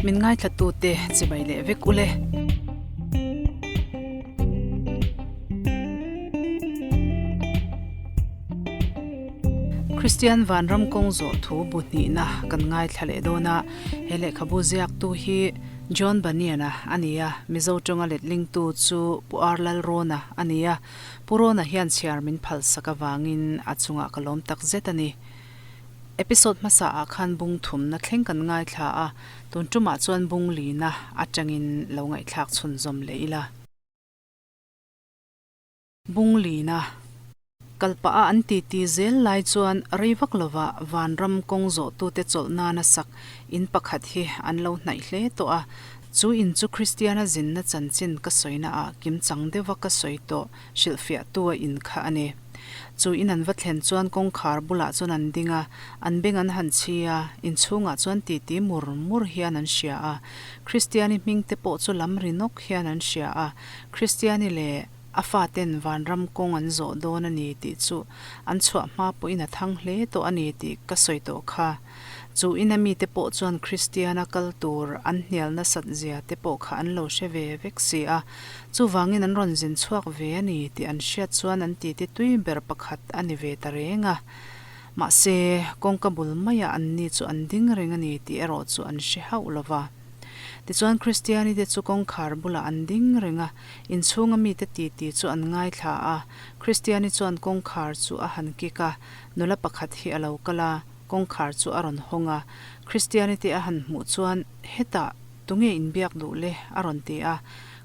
Min ngaithlatute chibai leh vek ule. Kristian Vanram kawng zawh thu bu hnihna kan ngaithla leh dawn a, he lehkhabu ziaktu hi John Bunyan-a a ni a, Mizo tawnga letlingtu chu Pu R. Lalrawna a ni a, Pu Rawna hian chhiar min phalsak avangin a chungah ka lawm tak zet a ni. Episode hmasa ah khan bung thumna thleng kan ngaithla a, tun tumah chuan bung lina atangin lo ngaihthlak chhunzawm leh ila. Bung lina kalpah a an titi zel lai chuan rei vak lova vanram kawng zawhtute chawlh nana sak in pakhat hi an lo hnaih hle tawh a, chu in chu Kristiana zinna chanchin ka sawina ah kimchang deuha ka sawi tawh hrilhfiahtu a in kha a ni. Chu in an va thlen chuan kawngkhar bulah chuan an ding a, an beng an han chhi a, inchhungah chuan titi mur mur hian an hria a. Kristiani hming te pawh chu lam ri nawk hian an hria a, Kristiani leh a faten vanram kawng an zawh dawn a ni tih chu an chhuah hma pawhin a thang hle tawh a ni tih ka sawi tawh kha. Chu ina mite pawh chuan Kristiana kal tur an hnial nasat zia te pawh kha an lo hre ve vek si a, chuvangin an rawn zin chhuak ve a ni tih an hriat chuan an titi tui ber pakhat a ni ve ta reng a. Mahse, kawngka bul maiah anni chu an ding reng a ni tih erawh chu an hre hauh lo va. Tichuan Kristianite chu kawngkhar bulah an ding reng a, inchhunga mite titi chu an ngaithla a. Kristiani chuan kawngkhar chu a han kik a, nula pakhat hi a lo kal a. Kawngkhar chu a rawn hawng a, Kristiani te a han hmuh chuan, Hetah, tunge inbiak duh le? a rawn ti a.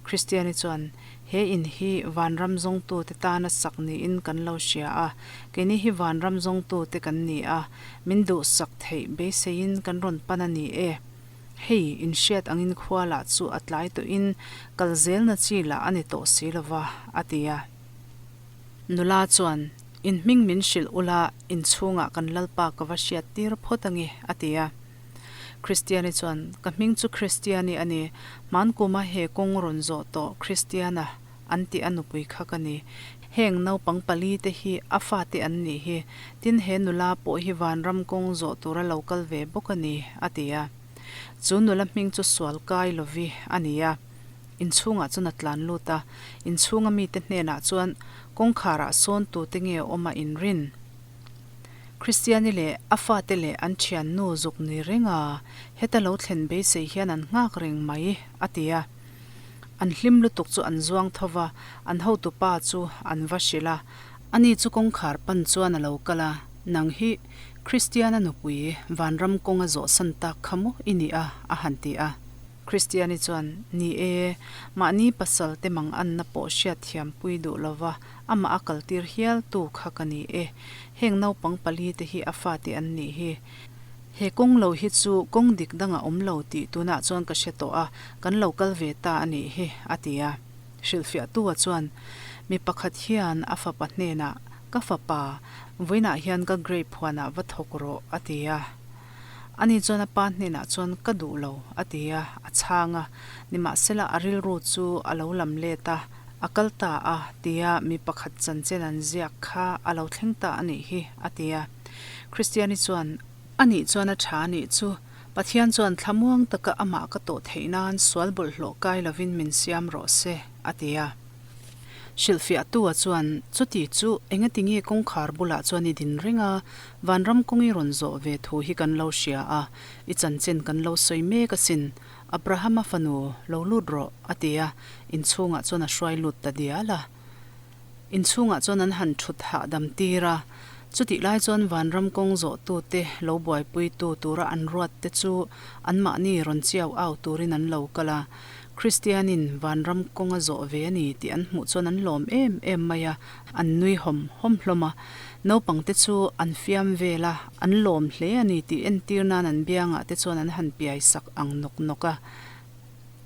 Kristiani chuan, He in hi vanram zawngtute tana sak niin kan lo hria a, keini hi vanram zawngtute kan ni a, min duhsak theih beiseiin kan rawn pan a ni e. Hei, inhriat angin khua lah chu a tlai tawhin kal zelna chi lah a ni tawh si lova, a ti a. Nula chuan, In hming min hrilh ula, in chhungah kan Lalpa ka va hriat tir phawt ange, a ti a. Kristiani chuan, Ka hming chu Kristiani a ni, hmankuma he kawng rawn zawh tawh Kristiana an tih a nupui kha ka ni. Heng naupang pali te hi a fate an nih hi, tin he nula pawh hi vanram kawng zawh tura lo kal ve bawk a ni, a ti a. Chu nula hming chu Sualkai Lovi a ni a. Inchhungah chuan a tlan lut a, inchhunga mite hnenah chuan kawngkharah sawn tute nge awm a inrin? Kristiani leh a fate leh an thiannu zuk ni reng a, heta lo thlen beisei hian an nghak reng mai, a ti a. An hlim lutuk chu an zuang tho va, an hotupa chu an va hrilh a. Ani chu kawngkhar pan chuan a lo kal a, Nang hi Kristiana nupui vanram kawnga zawhsan tak kha maw i nih a? a han ti a. Kristiani chuan, Ni e, mahni pasal te mang anna pawh hriat thiampui duh lova amah a kaltir hial tu kha ka ni e. Heng naupang pali te hi a fate an nih hi. He kawng lo hi chu kawng dik dangah awm lo tih tunah chuan ka hre tawh a, kan lo kal ve ta a nih hi, a ti a. Hrilhfiahtua chuan, Mi pakhat hian a fapa hnenah, Ka fapa, vawiinah hian ka grape huanah va thawk rawh, a ti a. Ani chuan a pa hnenah chuan ka duh lo a ti a, a chhang a. Nimahsela a rilru chu a lo lam let a, a kal ta a tia mi pakhat chanchin an ziak kha a lo thleng ta a nih hi a ti a. Kristiani chuan, A nih chuan a tha a nih chu, Pathian chuan thlamuang taka amah ka tawh theih nan sual bawlhhlawh kai lovin min siam rawh se a ti a. Hrilhfiahtua chuan, Chuti chu, engatinge kawngkhar bulah chuan i din reng a, vanram kawng i rawn zawh ve thu hi kan lo hria a, i chanchin kan lo sawi mek asin, Abrahama fanu, lo lut rawh, a ti a, inchhungah chuan a hruai lut ta dial a. Inchhungah chuan an han thut hahdam tir a, chutih lai chuan vanram kawng zawhtute lo buaipuitu tura an ruat te chu anmahni rawn chiau au turin an lo kal a. Kristianin vanram kawng a zawh ve a ni tih an hmuh chuan an lawm em em mai a, an nui hawm hawm hlawm a. Naupangte chu an fiam vel a, an lawm hle a ni tih entir nan an biangah te chuan an han piai sak ang nawk nawk a.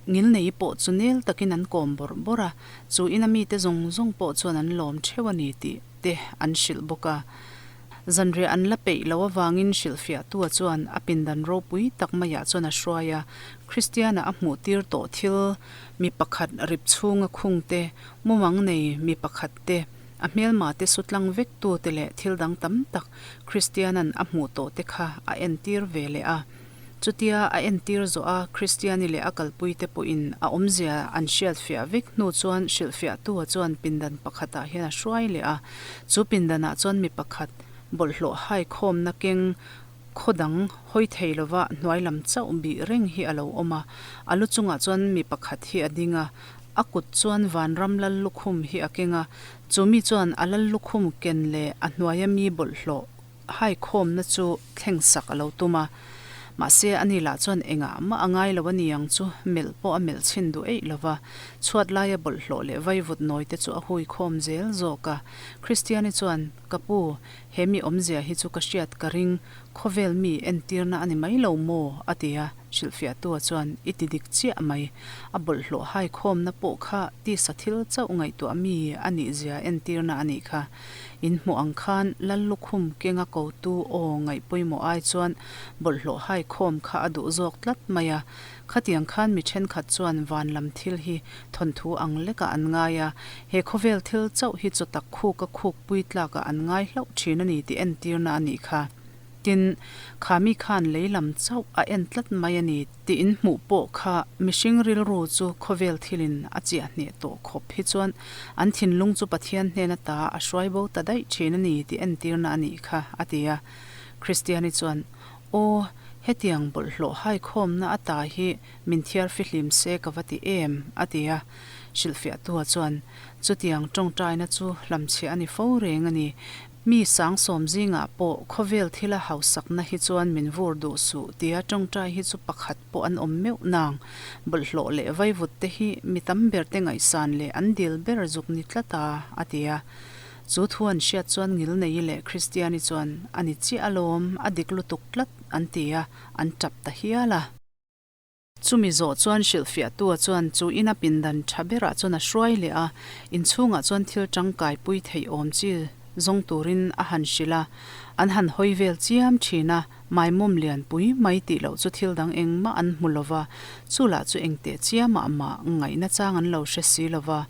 Ngilnei pawh chu nel takin an kawm bawrh bawrh a, chu ina mite zawng zawng pawh chuan an lawm theuh a ni tih te an hrilh bawk a. Zanriah an la peih loh avangin hrilhfiahtua chuan a pindan ropui tak maiah chuan a hruai a, Kristiana a hmuhtir tawh thil mi pakhat rip chhunga khung te, mumang nei mi pakhat te, a hmelma te sutlang vek tu te leh thil dang tam tak Kristianan a hmuh tawh te kha a entir ve leh a. Chutia a entir zawh a, Kristiani leh a kalpuite pawhin a awmzia an hriatfiah vek hnu chuan hrilhfiahtua chuan pindan pakhatah hian a hruai leh a. Chu pindanah chuan mi pakhat bawlhhlawh haikhawmna keng khaw dang hawi thei lova hnuai lam chauh bih reng hi a lo awm a. A lu chungah chuan mi pakhat hi a ding a, a kut chuan vanram lal lukhum hi a keng a. Chu mi chuan a lal lukhum ken leh a hnuaia mi bawlhhlawh haikhawmna chu thlengsak a lo tum a, mahse ani lah chuan engah mah a ngai lo a ni ang chu melh pawh a melh chhin duh eih lo va, chhuat laia bawlhhlawh leh vaivut nawi te chu a hui khawm zel zawk a. Kristiani chuan, Ka pu, he mi awmzia hi chu ka hriat ka ring, khawvel mi entirna a ni mai lo maw? a ti a, hrilhfiahtua chuan, I ti dik chiah mai, a bawlhhlawh haikhawmna pawh kha tisa thil chauh ngaihtuah mi a nihzia entirna a nih kha. In hmuh ang khan Lal lukhum kenga kotu aw ngaih pawimawh ai chuan bawlhhlawh haikhawm kha a duh zawk tlat mai a. Khatiang khan mi thenkhat chuan van lam thil hi thawnthu ang lekah an ngai a, he khawvel thil chauh hi chawtak khuka khukpui tlakah an ngai hlauh thin a ni tih entirna a nih kha. Tin, kha mi khan lei lam chauh a en tlat mai a ni tih in hmuh pawh kha mihring rilru chu khawvel thilin a chiah hneh tawh khawp hi chuan an thinlung chu Pathian hnen ata a hruai bo ta daih thin a ni tih entirna a nih kha, a ti a. Kristiani chuan, Aw, hetiang bawlhhlawh haikhawmna ata hi min thiar fihlim se ka va ti em? a ti a. Hrilhfiahtua chuan, Chutiang tawngtaina chu hlamchhiah a ni fo reng a ni. Mi sangsawm zingah pawh khawvel thila hausakna hi chuan min vur duh suh tia tawngtai hi chu pakhat pawh an awm meuh nang. Bawlhhlawh leh vaivut te hi mi tam ber te ngaihsan leh an dil ber zuk ni tlat a, a ti a. Chu thu an hriat chuan Ngilneii leh Kristiani chuan a ni chiah alawm, a dik lutuk tlat an ti a, an tap ta hial a. Chumi zawh chuan hrilhfiahtua chuan chu ina pindan tha berah chuan a hruai leh a, inchhungah chuan thil tangkai pui theih awm chi zawng turin a han hrilh a, an han hawi vel chiam thin a, maimawm lian pui mai tih loh chu thil dang engmah an hmu lo va, chu lah chu engteh chiamah mah ngaihna chang an lo hre si lo va.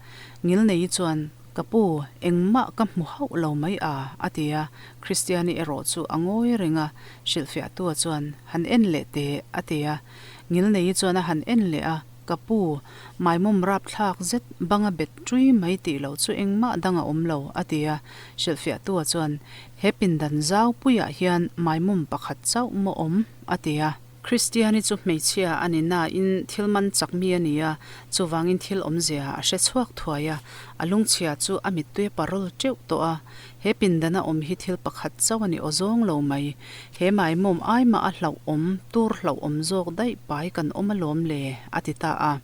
Ngilneii chuan, Ka pu, engmah ka hmu hauh lo mai a, a ti a, Kristiani erawh chu a ngawi reng a, hrilhfiahtua chuan, Han en leh teh, a ti a. Ngilneii chuan a han en leh a, Ka pu, maimawm rapthlak zet banga bet ṭui mai tih loh chu engmah dang a awm lo, a ti a. Hrilhfiahtua chuan, He pindan zau puiah hian maimawm pakhat chauh maw awm? a ti a. Kristiani chu hmeichhia a ni nain thil man chak mi a ni a, chuvangin thil awmzia a hre chhuak thuai a, a lungchhia chu a mittui a parawl teuh tawh a. He pindana awm hi thil pakhat chauh a ni awzawng lo mai. He maimawm ai mah a hlauhawm, tur hlauhawm zawk daih pai kan awm alawm le, a ti ta a.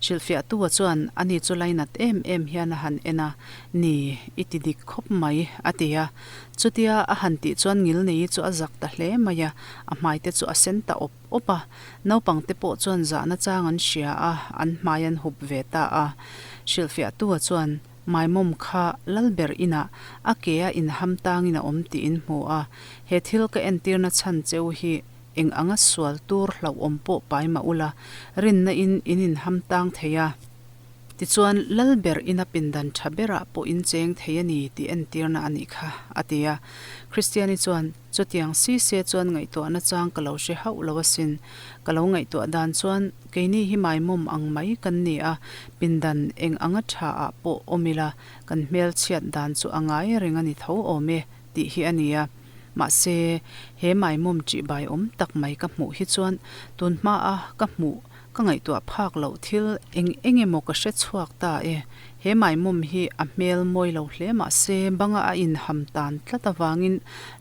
Hrilhfiahtua chuan ani chu lainat em em hian a han en a, Ni, i ti dik khawp mai, a ti a. Chutia a han tih chuan Ngilneii chu a zak ta hle mai a, a hmaite chu a sen ta awp awp a. Naupangte pawh chuan zahna chang an hria a, an hmai an hup ve ta a. Hrilhfiahtua chuan Maimawm kha Lalber inah a ke a inham tangin a awm tih in hmu a, he thil ka entirna chhan cheu hi Eng anga sual tur hlauhawm pawh pai mah ula, rinna in in inham tang thei a. Tichuan, Lal ber ina pindan tha berah pawh in cheng thei a ni tih entirna a nih kha, a ti a. Kristiani chuan, Chutiang si se chuan ngaihtuahna chang ka lo hre hauh lo asin. Ka lo ngaihtuah dan chuan, keini hi maimawm ang mai kan ni a, pindan eng anga tha ah pawh awm ila, kan hmelchhiat dan chu a ngai reng a ni tho awm e, tih hi a ni a. Mahse, he maimawm ṭihbai awm tak mai ka hmuh hi chuan tun hmaa ka hmuh ka ngaihtuah phak loh thil eng eng emaw ka hre chhuak ta e. He maimawm hi a hmel mawi lo hle mahse banga a inham tan tlat avangin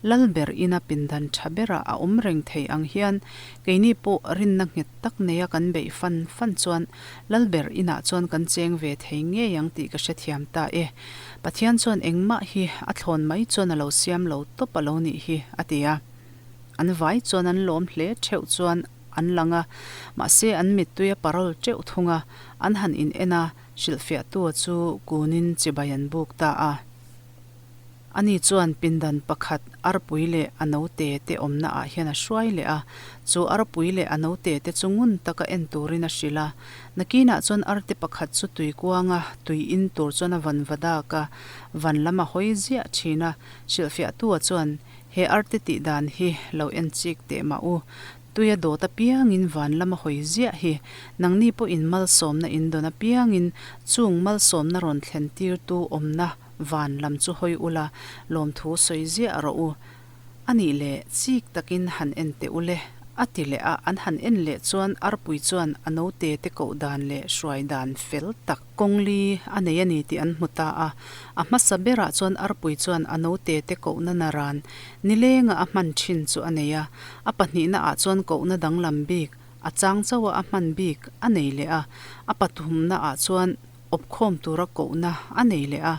Lalber ina pindan ṭha berah a awm reng thei ang hian keini pawh rinna nghet tak neia kan beih fan fan chuan Lalber inah chuan kan cheng ve thei ngei ang tih ka hrethiam ta e. Pathian chuan engmah hi a thlawn mai chuan a lo siam lo tawp a lo nih hi, a ti a. An vai chuan an lawm hle theuh chuan an lang a, mahse an mittui a parawl teuh thung a, an han in en a, hrilhfiahtua chu kunin chibai an buk ta a. Ani chuan pindan pakhat arpui leh a note te awmna ah hian a hruai leh a, chu arpui leh a note te chu ngun taka en turin a hrilh a. Nakinah chuan arte pakhat chu tui kuanga tui in tur chuan a van va dak a, van lam a hawi ziah thin a. Hrilhfiahtua chuan, He arte tih dan hi lo en chik teh mah u. Tuia dawt apiangin van lama hawi ziah hi nangni pawhin malsawmna in dawn apiangin chung malsawmna rawn thlen tirtu awmna van lam chu hawi ula lawmthu sawi ziah rawh u. A nih leh chik takin han en teh ule a ti leh a, an han en leh chuan arpui chuan a note te koh dan leh hruai dan fel tak kawng li a nei a ni tih an hmu ta a. A hmasa berah chuan arpui chuan a note te kohna naran nilenga a hman thin chu a nei a, a pahnihna ah chuan kohna danglam bik a chang chauh a a hman bik a nei leh a, a pathumna ah chuan awpkhawm tura kohna a nei leh a,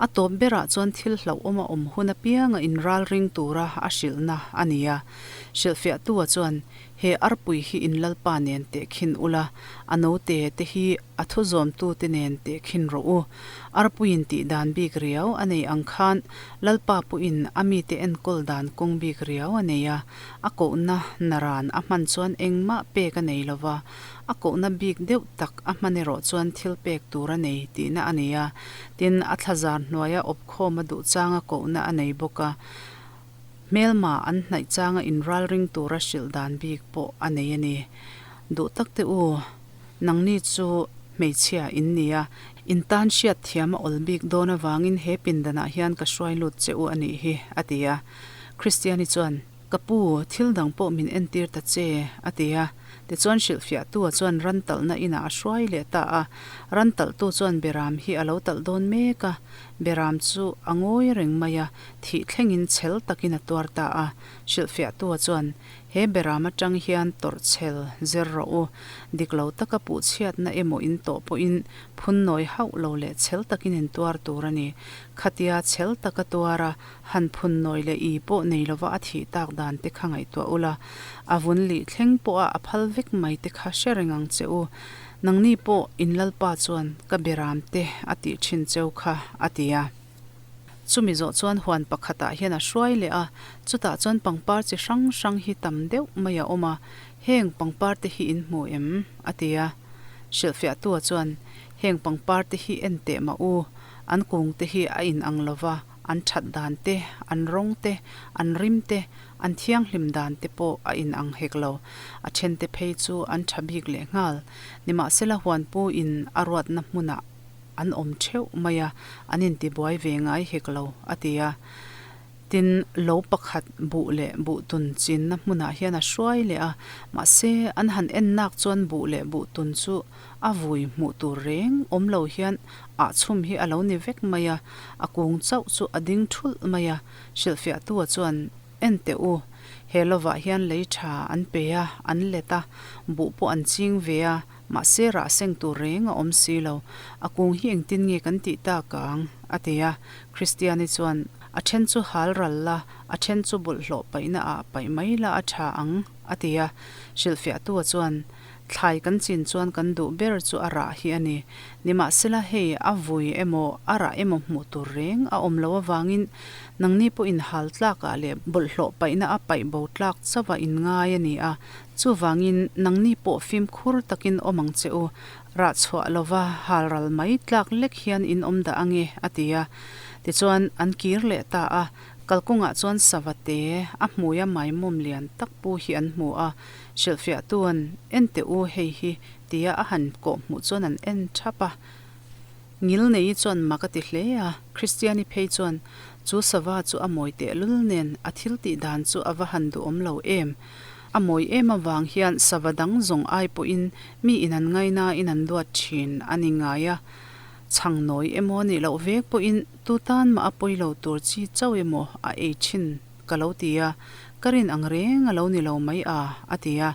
a tawp berah chuan thil hlauhawm a awm hun apianga inralring tura a hrilhna a ni a. Hrilhfiahtua chuan, He arpui hi in Lalpa nen tehkhin ula, a note te hi a thu zawmtute nen tehkhin rawh u. Arpuiin tih dan bik riau a nei ang khan Lalpa pawhin a mite enkawl dan kawng bik riau a nei a, a kohna naran a hman chuan engmah pek a nei lova, A kohna bik deuh tak a hman erawh chuan thil pek tur a nei tihna a ni a, tin, a thlazar hnuaia awpkhawm a duh changa kohna a nei bawk a, hmelma an hnaih changa inralring tura hrilh dan bik pawh a nei a ni. Duh tak te u, nangni chu hmeichhia in ni a, in tan hriat thiam a awl bik dawn avangin he pindanah hian ka hruai lut che u a nih hi, a ti a. Kristiani chuan. Ka pu, thil dang pawh min entir ta che, a ti a. Tichuan hrilhfiahtua chuan ran talhna inah a hruai leh ta a. Ran talhtu chuan Beram hi a lo talh dawn mek a. Beram chu a ngawi reng mai a, thih thlengin chhel takin a tuar ta a. Hrilhfiahtua chuan, He Beram atang hian tawrh chhel zir rawh u. Dik lo taka puhchhiatna emaw in tawh pawhin phunnawi hauh lo leh chhel takin in tuar tur a ni. Khatia chhel taka tuar a, Han phun nawi leh i pawh nei lova a thih tak dan te kha ngaihtuah ula, a vun lih thleng pawha a phal vek mai te kha hre reng ang che u. Nangni pawh in Lalpa chuan ka beram te a tih thin cheu kha a ti a. Chumi zawh chuan huan pakhatah hian a hruai leh a, chutah chuan pangpar chi hrang hrang hi tam deuh mai a awm a, Heng pangpar te hi in hmu em? a ti a. Hrilhfiahtua chuan, Heng pangpar te hi en teh mah u, an kung te hi a in ang lova, An that dan te, an rawng te, an rim te, an thianghlim dan te pawh a in ang hek lo. A then te phei chu an tha bik leh nghal. Nimahsela huanpu in a ruatna hmunah an awm theuh mai a, an intibuai ve ngai hek lo, a ti a. Tin, lo pakhat buh leh buhtun chinna hmunah hian a hruai leh a, mahse an han en nak chuan buh leh buhtun chu A vui hmuh tur reng awm lo hian ah chhum hi a lo ni vek mai a, a kung chauh chu a ding thulh mai a, hrilhfiahtua chuan, En teh u, he lovah hian lei tha an pe a, an let a, buh pawh an ching ve a, mahse rah seng tur reng a awm si lo, a kung hi engtin nge kan tih tak ang? a ti a, Kristiani chuan, A then chu hal ral la, a then chu bawlhhlawh paihna ah paih mai la a tha ang, a ti a, hrilhfiahtua chuan, Thlai kan chin chuan kan duh ber chu a rah hi a ni. Nimahsela hei a vui emaw a rah emaw hmuh tur reng a awm loh avangin nangni pawh inhal tlakah leh bawlhhlawh paihna a paih bo tlak chauha inngai a ni a. Chuvangin nangni pawh fimkhur takin awm ang che u, rah chhuah lova hal ral mai tlak lek hian in awm dah ange a ti a. Tichuan an kir leh ta a, kalkawngah chuan sava te a hmuia maimawm lian tak pu hi an hmu a. Hrilhfiahtuan, En teh u, hei hi, tia a han kawh hmuh chuan an en thap a. Ngilneii chuan mak a ti hle a, Kristiani phei chuan, Chu sava chu a mawi tehlul nen a thil tih dan chu a va han duhawm lo em. A mawi em avang hian sava dang zawng ai pawhin mi in an ngainain an duat thin a ni ngai a. Chhang nawi emaw nih loh vek pawhin tu tan mah a pawi lo tur chi chauh emaw a ei thin ka lo ti a, ka rin ang reng a lo ni lo mai a, a ti a.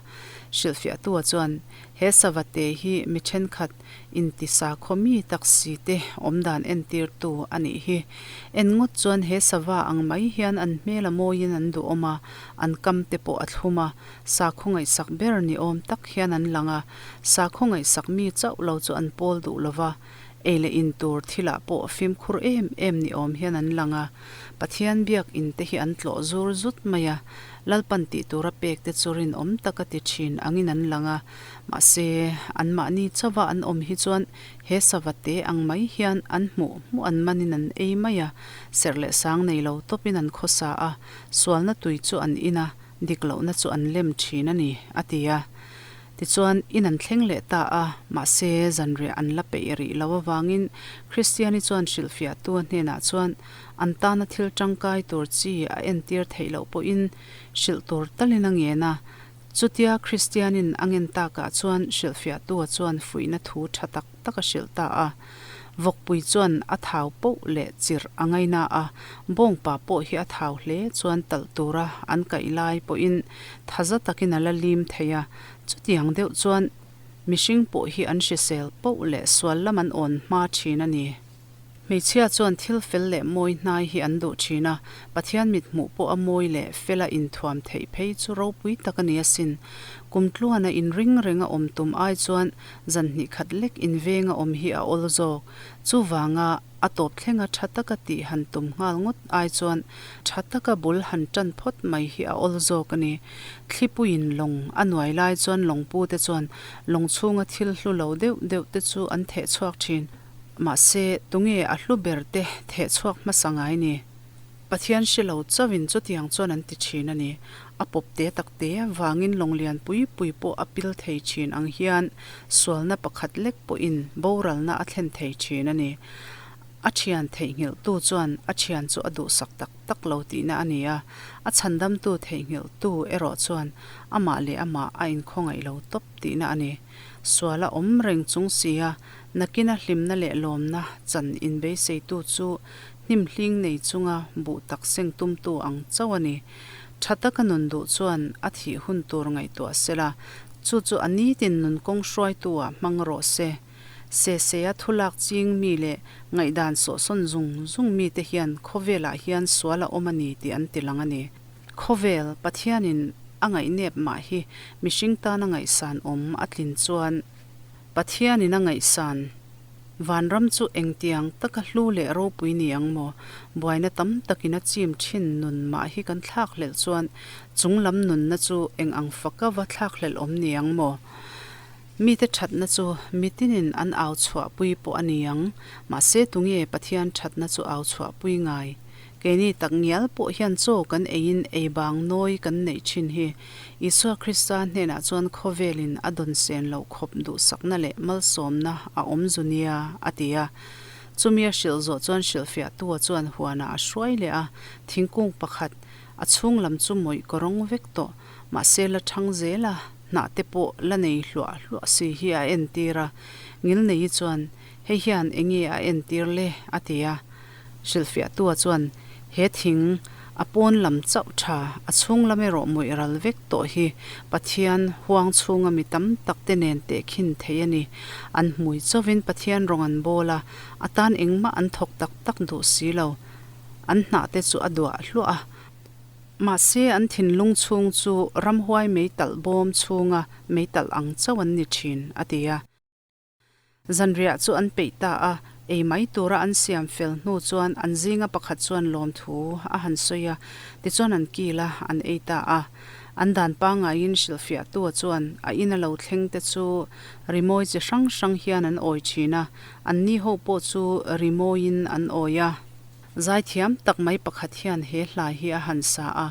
Hrilhfiahtua chuan, He savate hi mi thenkhat intisakhaw mi tak si te awmdan entirtu a nih hi. En ngawt chuan he sava ang mai hian an hmel a mawiin an duhawm a, an kam te pawh a thlum a, sakhaw ngaihsak ber ni awm tak hian an lang a, sakhaw ngaihsak mi chauh lo chu an pawl duh lo va, Ei leh in tur thilah pawh fimkhur em em ni awm hian an lang a, Pathian biak in te hi an tlawh zur zut mai a, Lalpan tih tura pek te chu rinawm taka ti thin angin an lang a, mahse anmahni chauha an awm hi chuan he sava te ang mai hian an hmuh hmuh an manin an ei mai a, serh leh sang nei lo tawpin an khawsa a, sualna tui chu an in a. dik lohna chu an lem thin a ni, a ti a. Tichuan, in an thleng leh ta a, mahse, zanriah an la peih rih lo avangin Kristiani chuan hrilhfiahtu a hnenah chuan an tana thil tangkai tur chi a entir theih loh pawhin hrilh tur talin a ngen a. Chutia Kristianin a ngen takah chuan hrilhfiahtua chuan fuihna thu tha tak tak a hrilh ta a. Vawkpui chuan a thau poh leh chirh a ngaina a, bawngpa pawh hi a thau hle chuan talh tura an kaih lai pawhin thaza takin a la lim thei a. Chutiang deuh chuan mihring pawh hi an hrisel poh leh sual lam an awn hma thin a ni. Hmeichhia chuan thil fel leh mawi hnai hi an duh thin a, Pathian mit hmuh pawh a mawi leh fela inthuam theih phei chu ropui tak a ni asin. Kum tluana inring renga awm tum ai chuan zan hnih khat lek invenga awm hi a awl zawk. Chuvanga a tawp thlenga tha taka tih han tum nghal ngawt ai chuan tha taka bul han tan phawt mai hi a awl zawk a ni. Thlipuiin lawng a nuai lai chuan lawngpute chuan lawng chhunga thil hlu lo deuh deuh te chu an theh chhuak thin. Mahse, tunge a hlu ber te theh chhuak hmasa ngai ni? Pathian hre lo chauhin chutiang chuan an ti thin a ni. A pawp te tak te vangin lawng lian pui pui pawh a pil thei thin ang hian sualna pakhat lek pawhin boralna a thlen thei thin a ni. A thian theihnghilhtu chuan a thian chu a duhsak tak tak lo tihna a ni a, a chhandamtu theihnghilhtu erawh chuan amah leh amah a inkhawngaih lo tawp tihna a ni. Sual a awm reng chung sia Nakina hlimna leh lawmna chan inbeiseitu chu hnim hling nei chunga buh tak seng tumtu ang chauh a ni. Tha taka nun duh chuan a thih hun tur ngaihtuah sela, chu chu a nitin nun kawng hruaitu-ah hmang rawh se. Sesea thulak ching mi leh ngaihdan sawhsawn zung zung mite hian khawvelah hian sual a awm a ni tih an tilang a ni. Khawvel, Pathianin a ngaihnep mah hi mihring tana ngaihsan awm a tlin chuan, Pathianin a ngaihsan vanram chu engtiang taka hlu leh ropui ni ang maw? Buaina tam takin a chim thin nun mah hi kan thlakhlelh chuan chung lam nunna chu eng ang faka va thlakhlelh awm ni ang maw? Mite thatna chu mitinin an au chhuahpui pawh a ni ang, mahse tunge Pathian thatna chu au chhuahpui ngai? Keini tak ngial pawh hian chaw kan eiin ei bang nawi kan neih thin hi. Isua Krista hnenah chuan khawvelin a dawn sen loh khawp duhsakna leh malsawmna a awm zu nia, a ti a. Chumi a hrilh zawh chuan hrilhfiahtua chuan huanah a hruai leh a, thingkung pakhat, a chhung lam chu mawih kawrawng vek tawh, mahse la thang zel a, hnah te pawh la nei hluah hluah si hi a entir a. Ngilneii chuan, Hei hian enge a entir le? a ti a. Hrilhfiahtua chuan, He thing, a pawn lam chauh tha, a chhung lam erawh mawih ral vek tawh hi Pathian huang chhunga mi tam tak te nen tehkhin thei a ni. An hmui chauhin Pathian rawng an bawl a, a tan engmah an thawk tak tak duh si lo. An hnah te chu a duah hluah a. Mahse, an thinlung chhung chu ramhuai meitalh bawm chhunga meitalh ang chauh an ni thin, a ti a. Zanriah chu an peih ta a, ei mai tura an siam fel hnu chuan an zinga pakhat chuan lawmthu a han sawi a, tichuan an kil a, an ei ta a. An dan pangaiin hrilhfiahtua chuan a ina lo thleng te chu rimawi chi hrang hrang hian an awi thin a, anni ho pawh chu rimawiin an awi a. Zaithiam tak mai pakhat hian he hla hi a han sa a,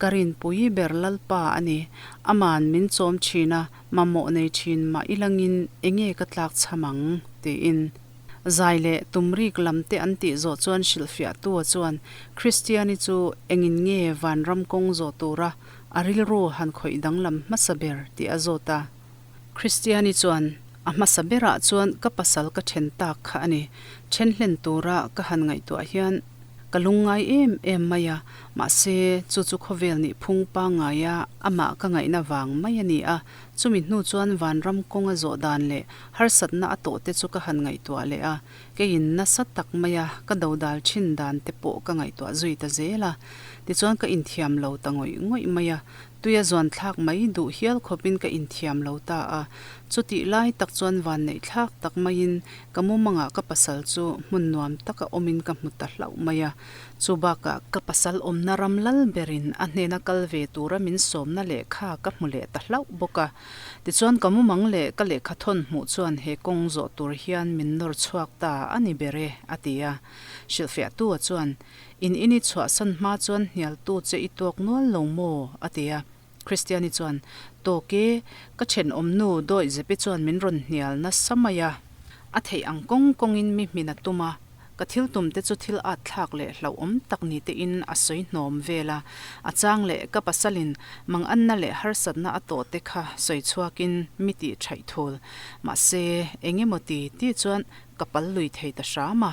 Ka rinpui ber Lalpa a ni, Ama'n min chawm thin a, Mamawh nei thin mah i langin enge ka tlak chham ang? tiin. Zai leh tumrik lam te an tih zawh chuan hrilhfiahtua chuan Kristiani chu engin nge vanram kawng zawh tura a rilru han khawih danglam hmasa ber tih a zawt a. Kristiani chuan, A hmasa berah chuan ka pasal ka then tak kha a ni. Then hlen tura ka han ngaihtuah hian ka lungngai em em mai a, mahse chu chu khawvel nih phung pangngaia amah ka ngaihna vang mai a ni a. Chumi hnu chuan vanram kawng a zawh dan leh harsatna a tawh te chu ka han ngaihtuah leh a, keiin nasa tak maia ka dodal thin dan te pawh ka ngaihtuah zui ta zel a. Tichuan ka inthiam lo ta ngawih ngawih mai a, Tuia zuan thlak mai duh hial khawpin ka inthiam lo ta a. Chutih lai tak chuan vanneih thlak tak maiin ka mumangah ka pasal chu hmun nuam taka awmin ka hmu ta hlauh mai a. Chu bakah ka pasal awmna ram lal berin a hnena kal ve tura min sawmna lehkha ka hmu leh ta hlauh bawk a. Tichuan ka mumang leh ka lehkha thawn hmuh chuan he kawng zawh tur hian min nawr chhuak ta a ni ber e, a ti a. Hrilhfiahtua chuan, In in i chhuahsan hma chuan hnialtu che i tuak nual lo maw? a ti a. Kristiani chuan, Tawk e, ka thenawmnu Dawih Zepi chuan min rawn hnial nasa mai a. A theih ang kawng kawngin mi hmin a tum a, ka thil tum te chu thil at thlak leh hlauhawm tak ni tein a sawi hnawm vel a. A chang leh ka pasalin manganna leh harsatna a tawh te kha sawi chhuakin mi tih thaih thul. Mahse, eng emaw ti ti chuan ka pal lui thei ta hram a.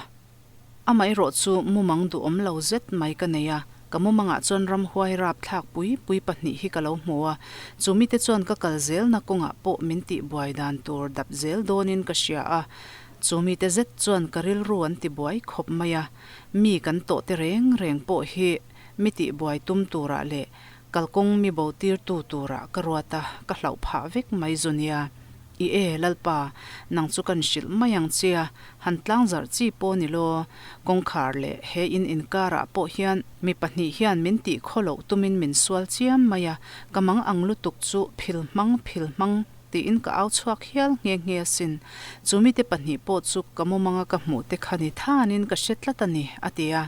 Amaherawh chu mumang duhawm lo zet mai ka nei a, ka mumangah chuan ramhuai rap thlak pui pui pahnih hi ka lo hmu a, chu mite chuan ka kal zelna kawngah pawh min tih buai dan tur dap zel dawnin ka hria a, chu mite zet chuan ka rilru an ti buai khawp mai a, mi kan tawh te reng reng pawh hi mi tih buai tum turah leh kalkawng mi bo tirtu turah ka ruat a, ka hlauh phah vek mai zu nia. I e, Lalpa, nang chu kan hrilh mai ang che a, han tlangzarh chi pawh ni law. Kawngkhar leh he in inkarah pawh hian mi pahnih hian min tih khaw loh tumin min sual chiam mai a, ka mang ang lutuk chu phil hmang phil hmang tiin ka au chhuak hial nghe nghe asin. Chu mite pahnih pawh chu ka mumanga ka hmuh te kha ni thanin ka hre tlat a ni, a ti a.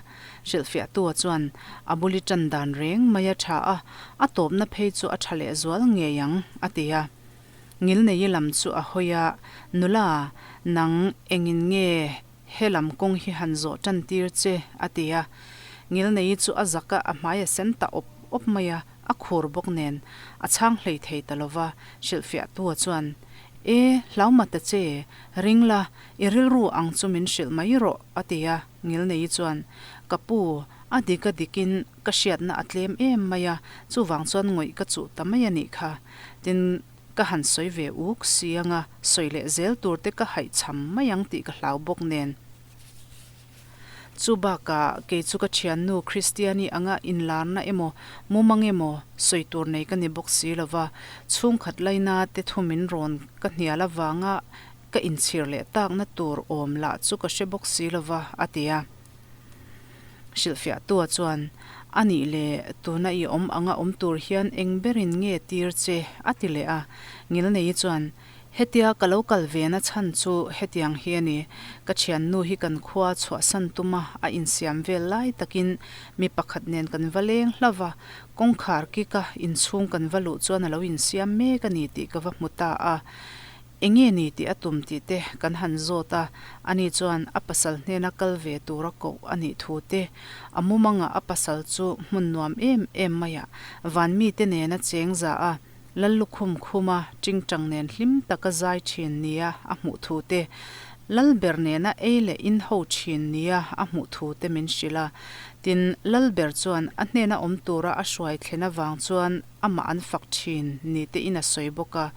Hrilhfiahtua chuan a buli tan dan reng mai a tha a, a tawpna phei chu a tha lehzual ngei ang, a ti a. Ngilneii lam chu a hawi a, Nula, nang engin nge he lam kawng hi han zawh tan tir che? a ti a. Ngilneii chu a zak a, a hmai a sen ta awp awp mai a, a khur bawk nen a chhang hlei thei ta lo va. Hrilhfiahtua chuan, E, hlau ma ta che, ring la, i rilru ang chu min hrilh mai rawh, a ti a. Ngilneii chuan, Ka pu, a dik a dikin ka hriatna a tlem em mai a, chuvang chuan ngawih ka chuh ta mai a nih kha. Tin, ka han sawi ve uk si anga sawi leh zel tur te ka haihchham mai ang tih ka hlau bawk nen. Chu bakah kei chu ka thiannu Kristiani anga inlarna emaw mumang emaw sawi tur nei ka ni bawk si lo va, chhungkhat laina te thu min rawn ka hnial avanga ka inchhir leh takna tur awm lah chu ka hre bawk si lo va, a ti a. Hrilhfiahtua chuan, A nih leh, tuna i awm anga awm tur hian eng berin nge tir che? a ti leh a. Ngilneii chuan, Hetia ka lo kal ve na chhan chu hetiang hi a ni. Ka thiannu hi kan khua chhuahsan tuma a insiam vel lai takin mi pakhat nen kan va leng hla va, kawngkhar kika inchhung kan va luh chuan a lo insiam mek a ni tih ka va hmu ta a. Enge ni tih a tum tih te kan han zawt a, ani chuan a pasal hnena kal ve tura koh a nih thu te, a mumangah a pasal chu hmun nuam em em maiah van mite nena cheng za a, Lallukhum khuma tingtang nen hlim taka zai thin nia a hmuh thu te, Lalber nena ei leh in ho thin nia a hmuh thu te min hrilh a. Tin, Lalber chuan a hnena awm tura a hruai thlen avang chuan amah an fak thin ni tein a sawi bawk a.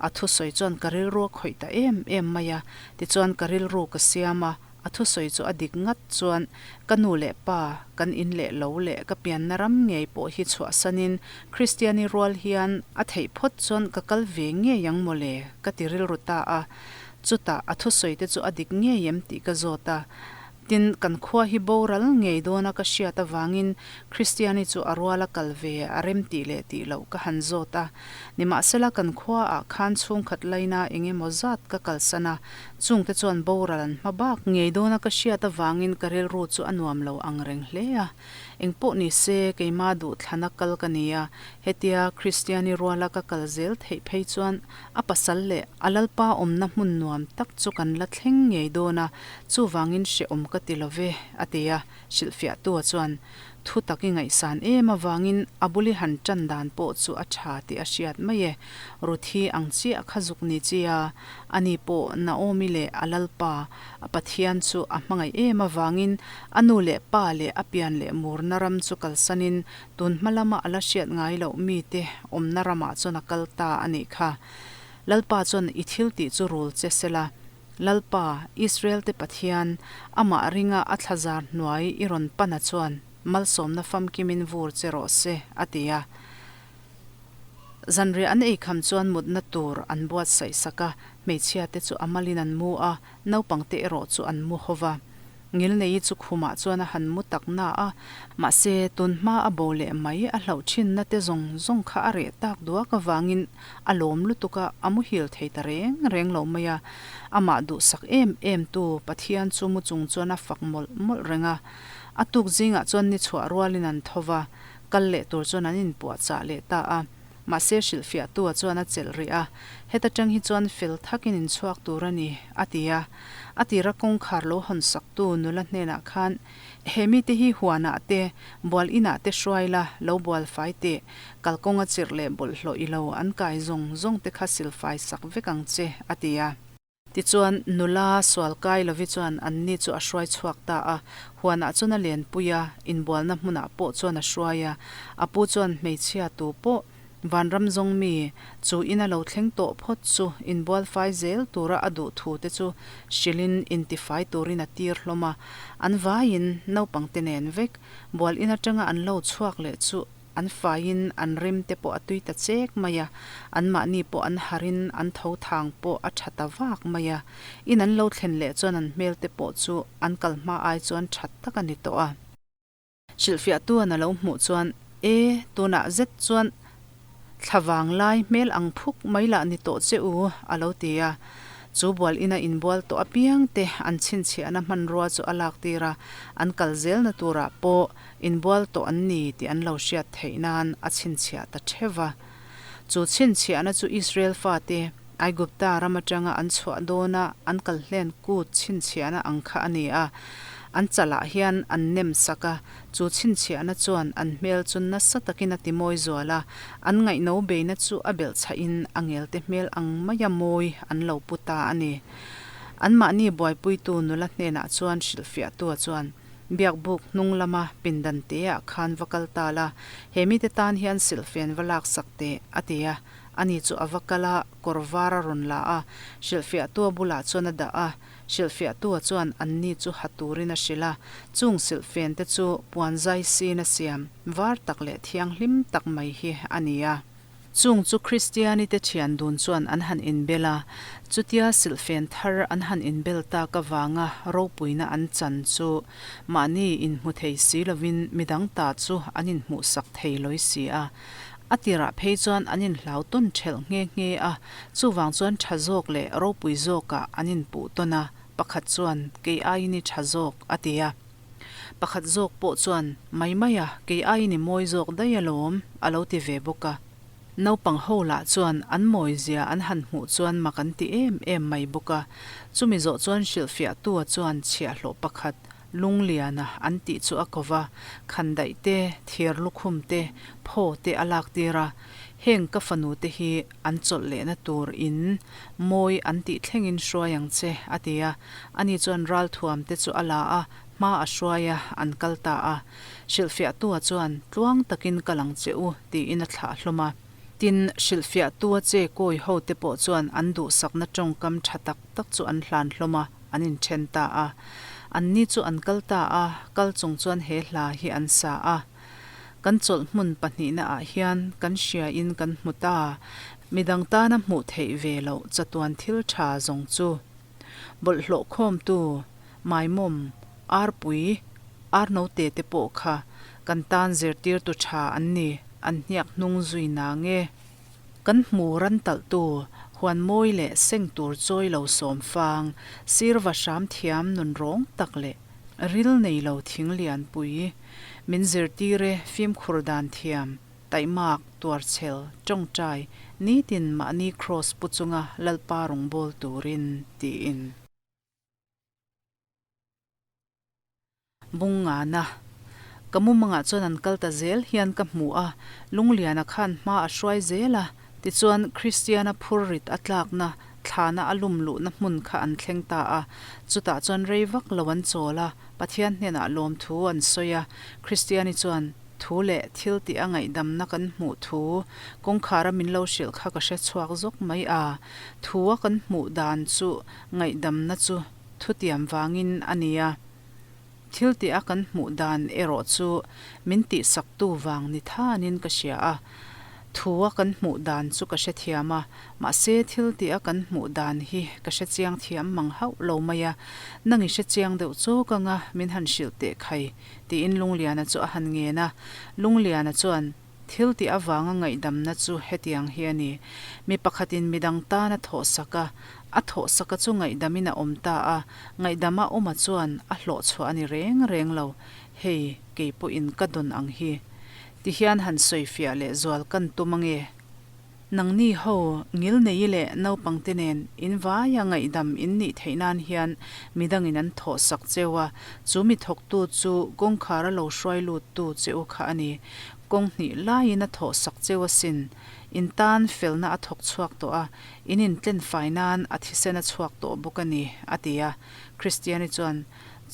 A thusawi chuan ka rilru a khawih ta em em mai a, tichuan ka rilru ka siam a, a thusawi chu a dik ngat chuan ka nu leh pa kan in leh lo leh ka pianna ram ngei pawh hi chhuahsanin Kristiani rual hian a theih phawt chuan ka kal ve ngei ang mawle ka ti rilru ta a, chutah a thusawi te chu a dik ngei em tih ka zawt a. Tin, kan khua hi boral ngei dawna ka hriat avangin Kristiani chu a ruala kal ve a rem tih leh tih loh ka han zawt a. Nimahsela kan khuaah khan chhungkhat laina eng emaw zat ka kalsan a, chungte chuan boral an hma bak ngei dawna ka hriat avangin ka rilru chu a nuam lo ang reng hle a. Engpawh ni se, keimah duhthlana kal ka ni a, hetia Kristiani ruala ka kal zel theih phei chuan a pasal leh a Lalpa awmna hmun nuam tak chu kan la thleng ngei dawn a, chuvangin hrehawm ka ti lo ve, a ti a. Hrilhfiahtua chuan thu tak i ngaihsan em avangin a bul i han tan dan pawh chu a tha tih a hriat mai e. Ruthi ang chiah kha zuk ni chi a, ani pawh Naomi leh a Lalpa, a Pathian chu a hmangaih em avangin a nu leh pa leh a pian leh murna ram chu kalsanin tun hma lama a la hriat ngai loh mite awmna ramah chuan a kal ta a nih kha. Lalpa chuan i thil tih chu rul che sela, Lalpa, Israel-te Pathian, amah ringa a thlazar hnuai i rawn pana chuan malsawmna famkimin vur che rawh se, a ti a. Zanriah an eikham chuan mutna tur an buatsaih sak a, hmeichhiate chu a malin an mu a, naupangte erawh chu an mu ho va. Ngilneii chu khumah chuan a han mu tak na a, mahse tun hma a bo leh mai a hlauh thinna te zawng zawng kha a reh tak duak avangin a lawm lutuk a, a muhil thei ta reng reng lo mai a. Amah duhsak em em tu Pathian chu mu chung chuan a fak mawlh mawlh reng a. A tuk zingah chuan ni chhuah rualin an tho va, kal leh tur chuan an inpuahchah leh ta a. Mahse hrilhfiahtua chuan a chelh rih a, Heta tang hi chuan fel thakin inchhuak tur a ni, a ti a. A tira kawngkhar lo hawn saktu nula hnenah khan, He mite hi huanah te, bual inah te hruai la, lo bual fai teh, kalkawnga chirh leh bawlhhlawh i lo an kai zawng zawng te kha silfai sak vek ang che, a ti a. Tichuan, nula sual kai lovi chuan anni chu a hruai chhuak ta a. Huanah chuan a lenpui a, inbualna hmunah pawh chuan a hruai a. A pu chuan hmeichhia tu pawh, Vanram zawng mi, chu ina lo thleng tawh phawt chu inbual fai zel tura a duh thu te chu hrilhin intifai turin a tir hlawm a. An vaiin, naupangte nen vek, bual in atanga an lo chhuak leh chu An faiin an rim te pawh a tui ta chek mai a, anmahni pawh an harin an tho thang pawh a tha ta vak mai a. In an lo thlen leh chuan an hmel te pawh chu an kal hma ai chuan tha tak a ni tawh a. Hrilhfiahtuan a lo hmuh chuan, E, tunah zet chuan thla vang lai hmel ang phuk mai lah ni tawh che u, a lo ti a. Chu bual ina inbual tawh apiang te an chhinchhiahna hmanrua chu a lak tir a, an kal zelna turah pawh Inbual tawh an ni tih an lo hriat theih nan a chhinchhiah ta theuh va. Chu chhinchhiahna chu Israel fate Aigupta ram atanga an chhuah dawna an kal hlen kut chhinchhiahna ang kha a ni a. An chalah hian an nem sak a, chu chhinchhiahna chuan an hmel chu nasa takin a timawi zual a, an ngaihno beina chu a belhchhahin a ngelte hmel ang maia mawi an lo pu ta a ni. Anmahni buaipuitu nula hnenah chuan hrilhfiahtua chuan, Biakbuk hnung lama pindan teah khan va kal ta la, he mite tan hian silhfen va laksak teh, a ti a. Ani chu a va kal a, kawr var a rawn la a, hrilhfiahtua bulah chuan a dah a. Hrilhfiahtua chuan anni chu ha turin a hrilh a, chung silhfen te chu puanzai sin a siam var tak leh thianghlim tak mai hi a ni a. Chung chu Kristianite thian dun chuan an han inbel a, chutia silhfen thar an han inbel tak avanga ropuina an chan chu mahni inhmu thei si lovin midang ta chu an inhmuhsak thei lawi si a. A tirah phei chuan an inhlau tawn ṭhelh nghe nghe a, chuvang chuan ṭha zawk leh ropui zawkah an inpuh tawn a, pakhat chuan, Kei aiin i ṭha zawk, a ti a. Pakhat zawk pawh chuan, Mai mai a, kei aiin i mawi zawk daih alawm, a lo ti ve bawk a. Naupang ho lah chuan an mawizia an han hmuh chuan mak an ti em em mai bawk a. Chumi zawh chuan hrilhfiahtua chuan chhiahhlawh pakhat, Lungliana an tih chu a ko va, khandaih te, thir lukhum te, phaw te a lak tir a. Heng ka fanu te hi an chawlh lehna tur in mawi an tih thlengin hruai ang che, a ti a. Ani chuan ralthuam te chu a la a, hma a hruai a, an kal ta a. Hrilhfiahtua chuan, Tluang takin kal ang che u, tiin a thlah hlawm a. Tin, hrilhfiahtua che kawi ho te pawh chuan an duhsakna tawngkam tha tak tak chu an hlan hlawm a, an inthen ta a. Anni chu an kal ta a, kal chung chuan he hla hi an sa a. Kan chawlh hmun pahnihna ah hian kan hria in kan hmu ta, midang tana hmuh theih ve loh chatuan thil tha zawng chu. Bawlhhlawh khawmtu, maimawm, arpui, arnote te pawh kha kan tan zirtirtu tha an ni, an hniak hnung zui na nge? Kan hmu ran talhtu, huan mawi leh seng tur chawi lo sawm fang, sirva hram thiam nun rawng tak leh ril nei lo thing lianpui, min zirtir e fimkhur dan thiam, taihmak, tuarchhel, tawngtai, nitin mahni kraws pu chunga Lalpa rawngbâwl turin, tiin. Bung ngana. Ka mumangah chuan an kal ta zel hian ka hmu a, Lungliana khan hma a hruai zel a, tichuan Kristiana phur rit a tlakna, thlana a lum luhna hmun kha an thleng ta a, chutah chuan rei vak lo an chawl a, Pathian hnenah lawmthu an sawi a, Kristiani chuan thu leh thil tih a ngaihdamna kan hmuh thu kawngkhara min lo hrilh kha ka hre chhuak zawk mai a, thu a kan hmuh dan chu ngaihdamna chu thutiam vangin a ni a, thil tih a kan hmuh dan erawh chu min tihsaktu vang ni thanin ka hria a. Thua kan hmuh dan chu ka hrethiam a, mahse thil tih a kan hmuh dan hi ka hrechiang thiam mang hauh lo mai a, nang i hrechiang deuh chawk anga min han hrilh teh khai, tiin Lungliana chu a han ngen a. Lungliana chuan, Thil tih avanga ngaihdamna chu hetiang hi a ni. Mi pakhatin midang tan a thawhsak a, a thawhsaka chu ngaihdamin a awm ta a, ngaihdama awma chuan a hlawhchhuah a ni reng reng lo. Hei, kei pawhin ka dawn ang hi. Ti hian han sawifiah leh zual kan tum ange. Nangni ho, ngilneii leh naupangte nen in vaia ngaihdam in nih theih nan hian midangin an thawhsak cheu a, chu mi thawktu chu kawngkhar a lo hruai luttu che u kha a ni. Kawng hnih laiin a thawhsak cheu asin. In tan felna a thawk chhuak tawh a, in intlen fai nan a thisen a chhuak tawh bawk a ni, a ti a. Kristiani chuan,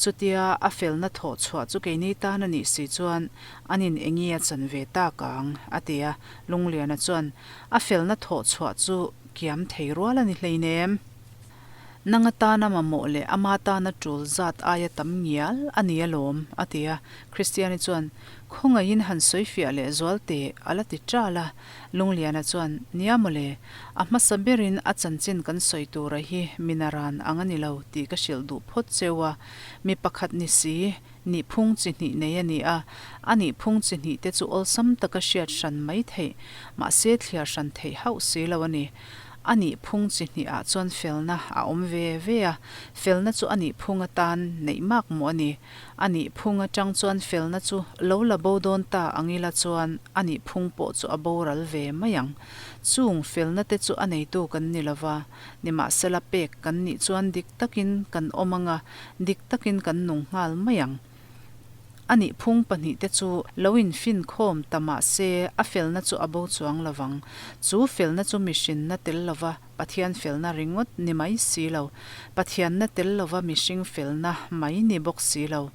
Chutia a felna thawh chhuah chu keini tan a nih si chuan an in engi a chan ve tak ang, a ti a. Lungliana chuan, A felna thawh chhuah chu kiam thei rual a ni hleinem. Nang atana mamawh leh ama tana tul zat aia tam ngial a ni alawm, a ti a. Kristiani chuan, Khawngaihin han sawi fiah leh zual teh, a la ti ṭal a. Lungliana chuan, Nia mawle, a hmasa berin a chanchin kan sawi tura hi minaran ang a ni lo tih ka hrilh duh phawt cheu a, mi pakhat ni si, nihphung chi hnih nei a ni a, a nihphung chi hnih te chu awlsam taka hriat hran mai theih, mahse thliar hran theih hauh si lo a ni. A nihphung chi hnih ah chuan felna a awm ve ve a, felna chu a nihphung atan neih mak maw a ni. A nihphung atang chuan felna chu lo la bo dawn ta ang ila chuan a nihphung pawh chu a boral ve mai ang. Chung felna te chu a neitu kan ni lova, nimahsela pek kan nih chuan dik takin kan awm ang a, dik takin kan nung nghal mai ang. A nihphung pahnihte chu lo infinkhawm ta mah se a felna chu a bo chuang lovang. Chu felna chu mihrinna tel lova Pathian felna ringawt ni mai si lo, Pathianna tel lova mihring felna mai ni bawk si lo.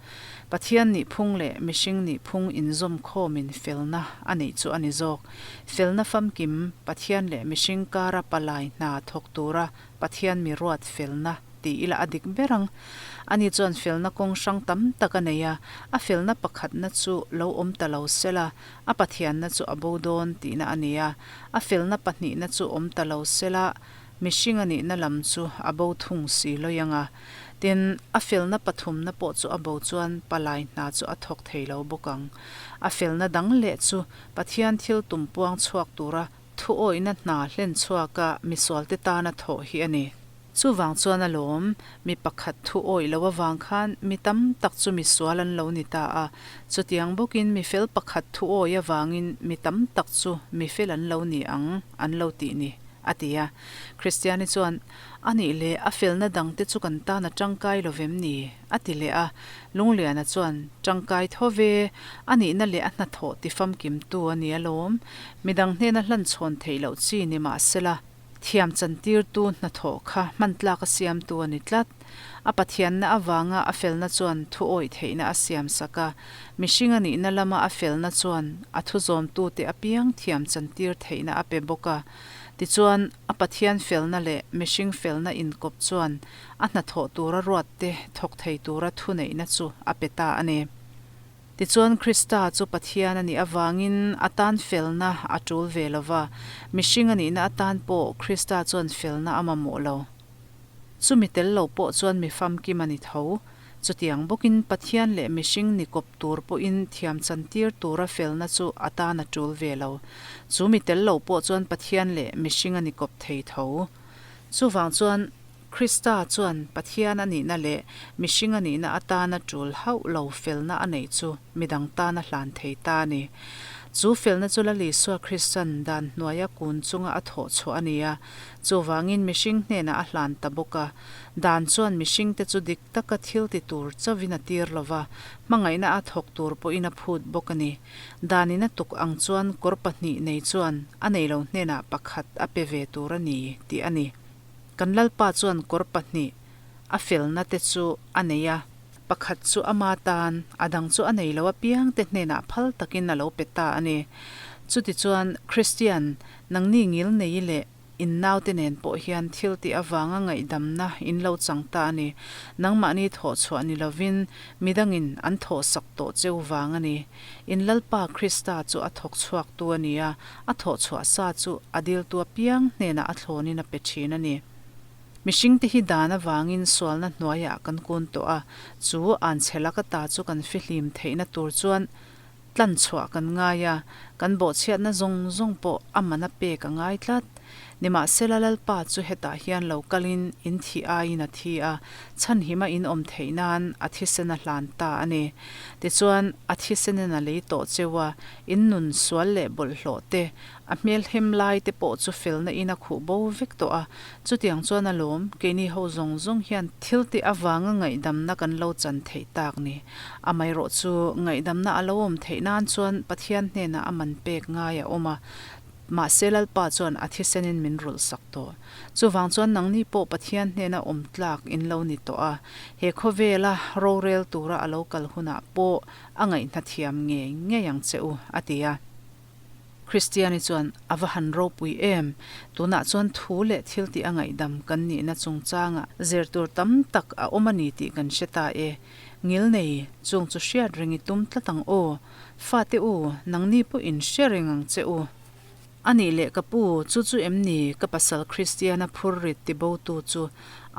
Pathian nihphung leh mihring nihphung inzawmkhawmin felna a neih chu a ni zawk. Felna famkim, Pathian leh mihring kara palai hna thawk tura Pathian mi ruat felna ti ila a dik ber ang. Ani chuan felna kawng hrang tam tak a nei a, a felna pakhatna chu lo awm ta lo sela, a Pathianna chu a bo dawn tihna a ni a, a felna pahnihna chu awm ta lo sela, mihring a nihna lam chu a bo thung si lawi ang a. Tin, a felna pathumna pawh chu a bo chuan palai hna chu a thawk thei lo bawk ang. A felna dang leh chu Pathian thil tum puang chhuak tura Thu awihna hna hlen chhuaka misualte tana thawh hi a ni. Chuvang chuan alawm, mi pakhat thu awih loh avang khan mi tam tak chu misual an lo ni ta a. Chutiang bawkin mi fel pakhat thu awih avangin mi tam tak chu mi fel an lo ni ang an lo tih ni, a ti a. Kristiani chuan, A nih leh a felna dangte chu kan tan a tangkai lo vem ni? A ti leh a, Lungliana chuan, Tangkai tho ve, a nihna leh a hnathawh ti famkimtu a ni alawm. Midang hnena hlanchhawn theih loh chi ni mahsela, thiam chantirtu hnathawh kha hman tlak a siamtu a ni tlat. A Pathianna avanga a felna chuan thu awih theihna a siam sak a, mihring a nihna lama a felna chuan a thu zawmtute apiang thiam chantir theihna a pe bawk a. Tichuan, a Pathian felna leh mihring felna inkawp chuan a hnathawh tura ruatte thawk thei tura thuneihna chu a pe ta a ni. Tichuan, Krista chu Pathian a nih avangin a tan felna a tul ve lo va, mihring a nihna atan pawh Krista chuan felna a mamawh lo. Chumi tel lo pawh chuan mi famkim a ni tho. Chutiang bawkin Pathian leh mihring ni kawp tur pawhin thiam chantir tura felna chu a tan a tul ve lo. Chu mi tel lo pawh chuan Pathian leh mihring a ni kawp thei tho. Chuvang chuan, Krista chuan Pathian a nihna leh mihring a nihna atana tul hauh lo felna a neih chu midang tan a hlan thei ta a ni. Chu felna chu Lal Isua Kristan dan hnuaia kun chunga a thawh chhuah a ni a, chuvangin mihring hnenah a hlan ta bawk a. Dan chuan mihringte chu dik taka thil ti tur chauhin a tir lo va, hmangaihna a thawk tur pawhin a phut bawk a ni. Danin a tuk ang chuan kawr pahnih nei chuan a nei lo hnenah pakhat a pe ve tur a ni tih a ni. Kan Lalpa chuan kawr pahnih a felna te chu a nei a, pakhat chu ama tan, a dang chu a nei lo apiangte hnenah phal takin a lo pe ta a ni. Chutichuan, Kristian, nangni ngil nei leh. In naute nen pawh hian thil tih avanga ngaihdamna in lo chang ta a ni. Nangmahni thawh chhuah ni lovin midangin an thawhsak tawh cheu vang a ni. In Lalpa Krista chu a thawk chhuaktu a ni a, a thawh chhuah sa chu a diltu apiang hnenah a thlawnin a pe thin a ni. Mihringte hi dan avangin sualna hnuaiah kan kun tawh a, chu anchhe laka ta chu kan fihlim theihna tur chuan Tlan chhuah kan ngai a, kan bawhchhiatna zawng zawng pawh a man a pek a ngai tlat. Nimahsela Lalpa chu hetah hian lo kalin in thih aiin a thi a, chhanhima in awm theih nan a thisen a hlan ta a ni. Tichuan, a thisenin a lei tawh cheu a, in nun sual leh bawlhhlawh te, a hmelhem lai te pawh chu felna in a khuh bo vek tawh a. Chutiang chuan alawm, keini ho zawng zawng hian thil tih avanga ngaihdamna kan lo chan theih tak ni. Amaherawh chu ngaihdamna a lo awm theih nan chuan Pathian hnenah a man pek ngai a awm a, mahse Lalpa chuan a thisenin min rulh sak tawh. Chuvang chuan nangni pawh Pathian hnena awm tlak in lo ni tawh a, he khawvela rorel tura a lo kal hunah pawh a ngaihna thiam ngei ngei ang che u, a ti a. Kristiani chuan, A va han ropui em! Tunah chuan thu leh thil tih a ngaihdam kan nihna chungchangah zir tur tam tak a awm a ni tih kan hre ta e. Ngilnei, chung chu hriat reng i tum tlat ang aw. Fate u, nangni pawh in hre reng ang che u. A nih leh ka pu, chu chu em ni ka pasal Kristiana phur rit tibotu chu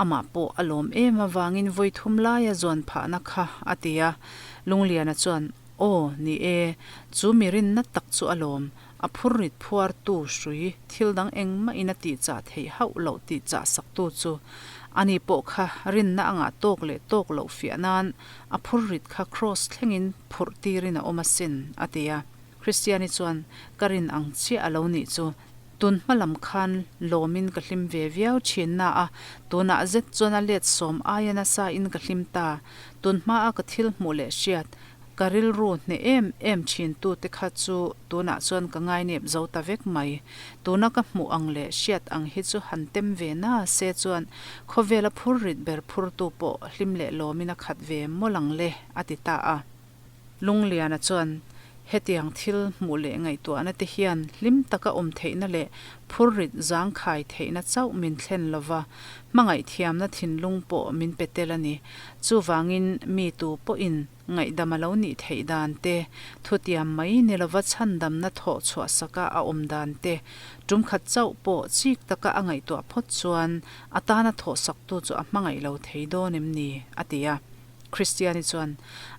amah pawh a lawm em avangin vawi thum laia zuan phahna kha a ti a. Lungliana chuan, Aw, ni e, chu mi rinna tak chu a lawm, a phur rit phuartu hrui thil dang engmah in a tihchah theih hauh loh tihchah saktu chu. Ani pawh kha rinna a ngah tawk leh tawk loh fiah nan a phur rit kha kraws thlengin phurh tirin a awm asin, a ti a. Kristiani chuan, Ka rin ang chiah a lo nih chu. Tun hma lam khan lawmin ka hlim ve viau thin na a, tunah zet chuan a let sawm aia nasa in ka hlim ta. Tun hma a ka thil hmuh leh hriat, Ka rilru hneh em em thin tu te kha chu tunah chuan ka ngainep zo ta vek mai. Tuna ka hmuh ang leh hriat ang hi chu han tem ve na se chuan khawvela phur rit ber phurtu pawh hlim leh lawmin a khat ve mawlh ang le, a ti ta a. Lungliana chuan hetiang thil hmuh leh ngaihtuahna te hian hlim taka awm theihna leh phur rit zangkhai theihna chauh min thlen lova, hmangaih thiamna thinlung pawh min pe tel a ni. Chuvangin mi tu pawhin ngaihdam a lo nih theih dan te, thutiam mai ni lova chhandamna thawh chhuah saka a awm dan te, tum khat chauh pawh chik taka a ngaihtuah phawt chuan a tana thawh saktu chu a hmangaih lo thei dawn em ni? a ti a. Kristiani chuan,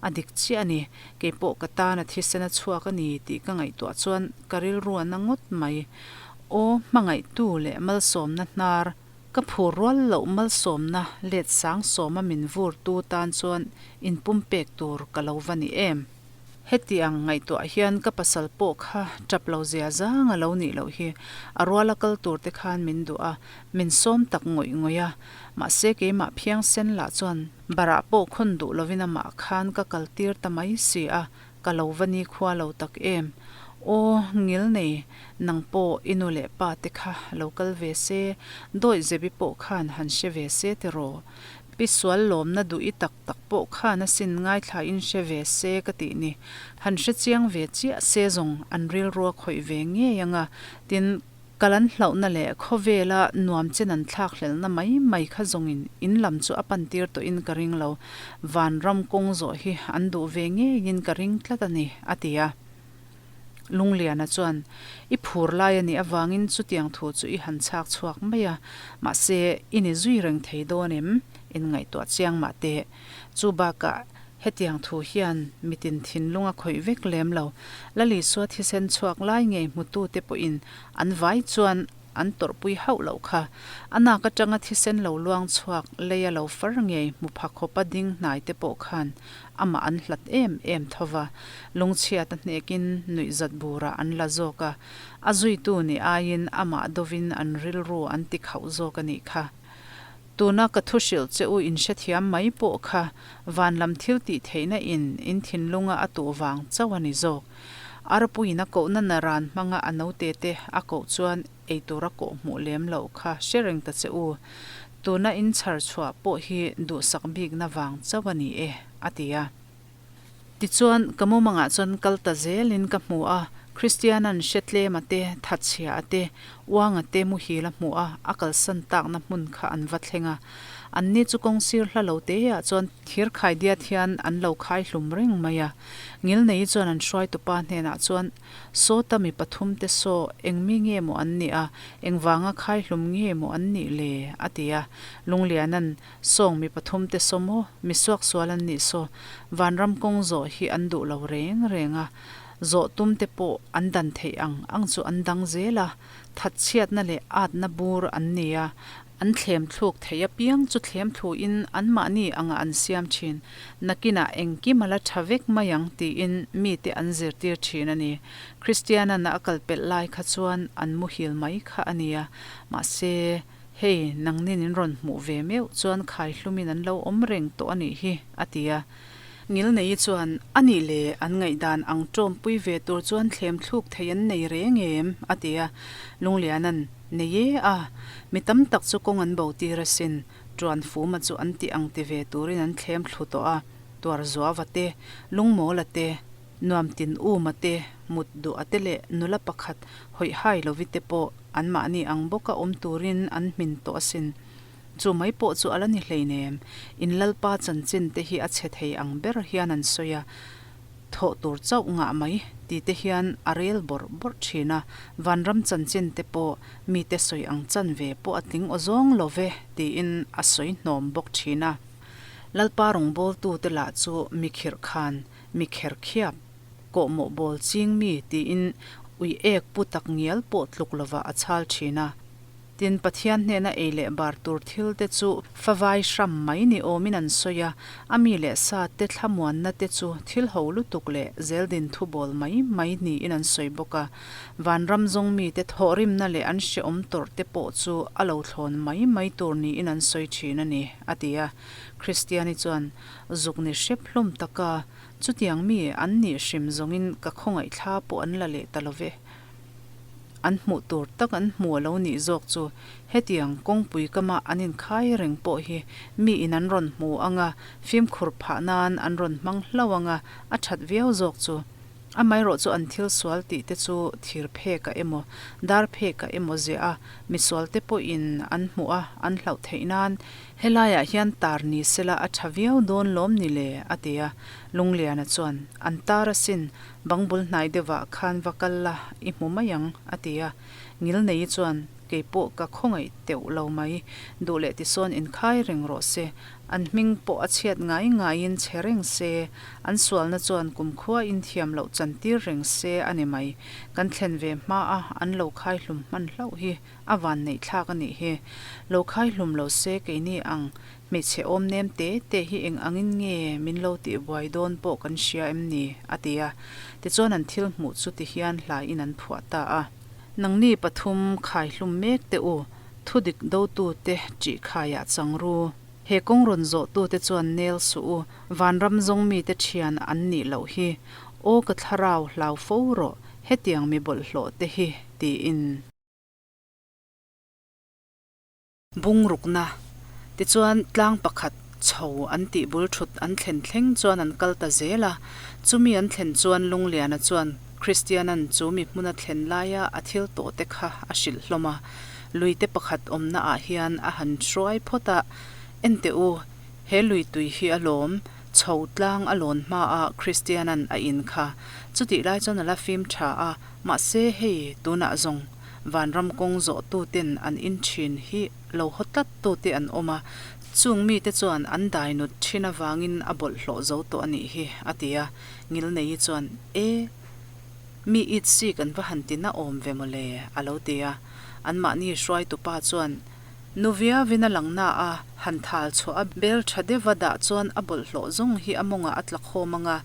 A dik chiah a ni, kei pawh ka tana thisen a chhuak a ni tih ka ngaihtuah chuan ka rilru a na ngawt mai. Aw, hmangaihtu leh malsawmna hnar Ka phur rual loh malsawmna let sang sawma min vur tu tan chuan inpumpek tur ka lo va ni em? Heti ang ngaihtuah hian ka pasal pawh kha tap lo zia zang a lo nih loh hi. A ruala kal tur te khan min duh a, min sawm tak ngawih ngawih a. Mahse keimah phiangsen lah chuan barah pawh khawn duh lovin amah khan ka kal tir ta mai si a, Ka lo va ni khua lo tak em? Aw, ngil nei, nang pawh i nu leh pa te kha lo kal ve se, dawih zebi pawh khan han hre ve se tiraw? Pi sual lawmna duh i tak tak pawh khan a sin ngaithla in hre ve se ka tih ni. Han hre chiang ve chiah se zawng an rilrua khawih ve ngei anga, tin, Kal an hlauhna leh khawvela nuam chen an thlakhlelhna mai mai kha zawngin in lam chu a pan tir tawhin ka ring lo. Vanram kawng zawh hi an duh ve ngeiin ka ring tlat a ni, a ti a. Lungliana chuan, I phur lai a nih avangin chutiang thu chu i han chhak chhuak mai a, mahse i ni zui reng thei dawn em? Inngaihtuah chiang mah teh. Chu bakah hetiang thu hian mitin thinlung a khawih vek lem lo. Lalisua thisen chhuak lai ngei hmutute pawhin an vai chuan an tawrhpui hauh loh kha. A nak atanga thisen lo luang chhuak leia lo far ngei hmu pha khawpa ding hnai te pawh khan amah an hlat em em tho va. Lungchhiat a hnekin nuihzat burah an la zawk a, a zuitu ni aiin amah dovin an rilru an ti khauh zawk a nih kha. Tuna ka thu hrilh che u in hrethiam mai pawh kha van lam thil tih theihna in in thinlunga a tuh vang chauh a ni zawk. Arpuiin a kohna naran hmanga a note te a koh chuan eitur a kawh hmuh lem loh kha hre reng ta che u. Tuna in chhar chhuah pawh hi duhsak bikna vang chauh a ni e, a ti a. Tichuan, ka mumangah chuan kal ta zelin ka hmu a, Kristiana'n hre tlema te, thatchhia a te, uanga te muhil a hmuh a, a kalsan takna hmun kha an va thleng a. Anni chu kawng sir hla lo teah chuan thir khai diat hian an lo khai hlum reng mai a. Ngilneii chuan an hruaitupa hnenah chuan, Sawta mi pathumte saw eng mi nge maw an nih a, engvanga khai hlum nge maw an nih le? a ti a. Lungliana'n, Sawng mi pathumte saw maw? Mi suaksual an nih saw? Vanram kawng zawh hi an duh lo reng reng a. Zawh tum te pawh an dan theih ang ang chu an dang zel a, thatchhiatna leh atna bur an ni a, an thlem thluk thei apiang chu thlem thluin anmahni anga an siam thin. Nakinah engkim a la tha vek mai ang tiin mite an zirtir thin a ni. Kristiana'n a kal pelh lai kha chuan an muhil mai kha a nia. Mahse, hei, nangnin in rawn hmuh ve meuh chuan khaihlumin an lo awm reng tawh a nih hi, a ti a. Ngilneii chuan, A nih le, an ngaihdan ang ṭawmpui ve tur chuan thlem thluk thei an nei reng em? a ti a. Lungliana'n, Nei e a, mi tam tak chu kawng an bo tir asin, ṭuan fuma chu an tih ang ti ve turin an thlem thlu tawh a, Tuarzuava te, Lungmawla te, Nuamtin Uma te, Mut Duha te leh nula pakhat hawihhai lovi te pawh anmahni ang bawka awm turin an hmin tawh asin. Chu mai pawh chu a la ni hleinem. In Lalpa chanchin te hi a chhe thei ang ber hian an sawi a, thawh tur chauh ngah mai ti te hian a rel bawrh bawrh thin a, vanram chanchin te pawh mite sawi ang chan ve pawh a tling aw zawng lo ve tiin a sawi hnawm bawk thin a. Lalpa rawngbawltu te lah chu mi khirh khan, mi kher khiap, kawhmawh bawl ching mi tiin ui ek pu tak ngial pawh tluk lovah a chhal thin a. Tin, Pathian hnena ei leh bar tur thil te chu favai hram mai ni awmin an sawi a, a mi leh sa te thlamuanna te chu thil ho lutuk leh zeldin thubawl mai mai niin an sawi bawk a. Vanram zawng mite thawhrimna leh an hrehawm tawrh te pawh chu a lo thlawn mai mai tur niin an sawi thin a ni, a ti a. Kristiani chuan, Zuk ni hrep hlawm taka chutiang mi an nih hrim zawngin ka khawngaih thla pawh an la leh ta lo ve. An hmuh tur tak an hmu a lo nih zawk chu hetiang kawngpui kama an inkhai reng pawh hi mi in an rawn hmu ang a, fimkhur phah nan an rawn hmang hlauh ang a, a that viau zawk chu. Amaherawh chu an thil sual tih te chu thir phekah emaw, dar phekah emaw ziah a, misual te pawhin an hmuh a, an hlauh theih nan helaiah hian tar ni sela a tha viau dawn lawm ni le? a ti a. Lungliana chuan, An tar asin, Bang bul hnai deuhah khan va kal la, i hmu mai ang, a ti a. Ngilneii chuan, Kei pawh ka khawngaih teuh lo mai, duh leh tisawn inkhai reng rawh se. An hming pawh a chhiat ngai ngaiin chhe reng se, an sualna chuan kumkhua inthiam loh chantir reng se a ni mai. Kan thlen ve hma a an lo khai hlum hman hlauh hi a vanneih thlak a nih hi. Lo khai hlum lo se keini ang Hmeichhe awm nem te te hi eng angin nge min lo tih buai dawn pawh kan hria em ni? a ti a. Tichuan an thil hmuh chu ti hian hlaiin an phuah ta a. Nangni pathum khai hlum mek teh u, thudik dotute ṭih khaiah chang ru. He kawng rawn zawhtute chuan nel suh u, vanram zawng mite ṭhian an nih loh hi. Aw ka thlarau hlau fo rawh, hetiang mi bawlhhlawh te hi, tiin. Bungrukna. Tichuan, tlang pakhat chho an tih bul thut an thlen thleng chuan an kal ta zel a. Chumi an thlen chuan Lungliana chuan Kristianan chu mi hmuna thlen laia a thil tawh te kha a hrilh hlawm a. Luite pakhat awmna ah hian a han hruai phawt a, Enteh u, he lui tui hi a lawm, chho tlang a lawn hma a Kristianan a in kha. Chutih lai chuan a la fim tha a, mahse hei tunah zawng Vanram kawng zawhtuten an in thin hi lo haw tlat tute an awm a, chung mite chuan an dai nut thin avangin a bawlhhlawh zo tawh a nih hi, a ti a. Ngilneii chuan, E, mi it sik an va han ti na awm ve mawle, a lo ti a. Anmahni hruaitupa chuan, Nu viavin a lang na a, han thal chhuah a bel tha deuha dah chuan a bawlhhlawh zawng hi a mawngah a tla khawm ang a,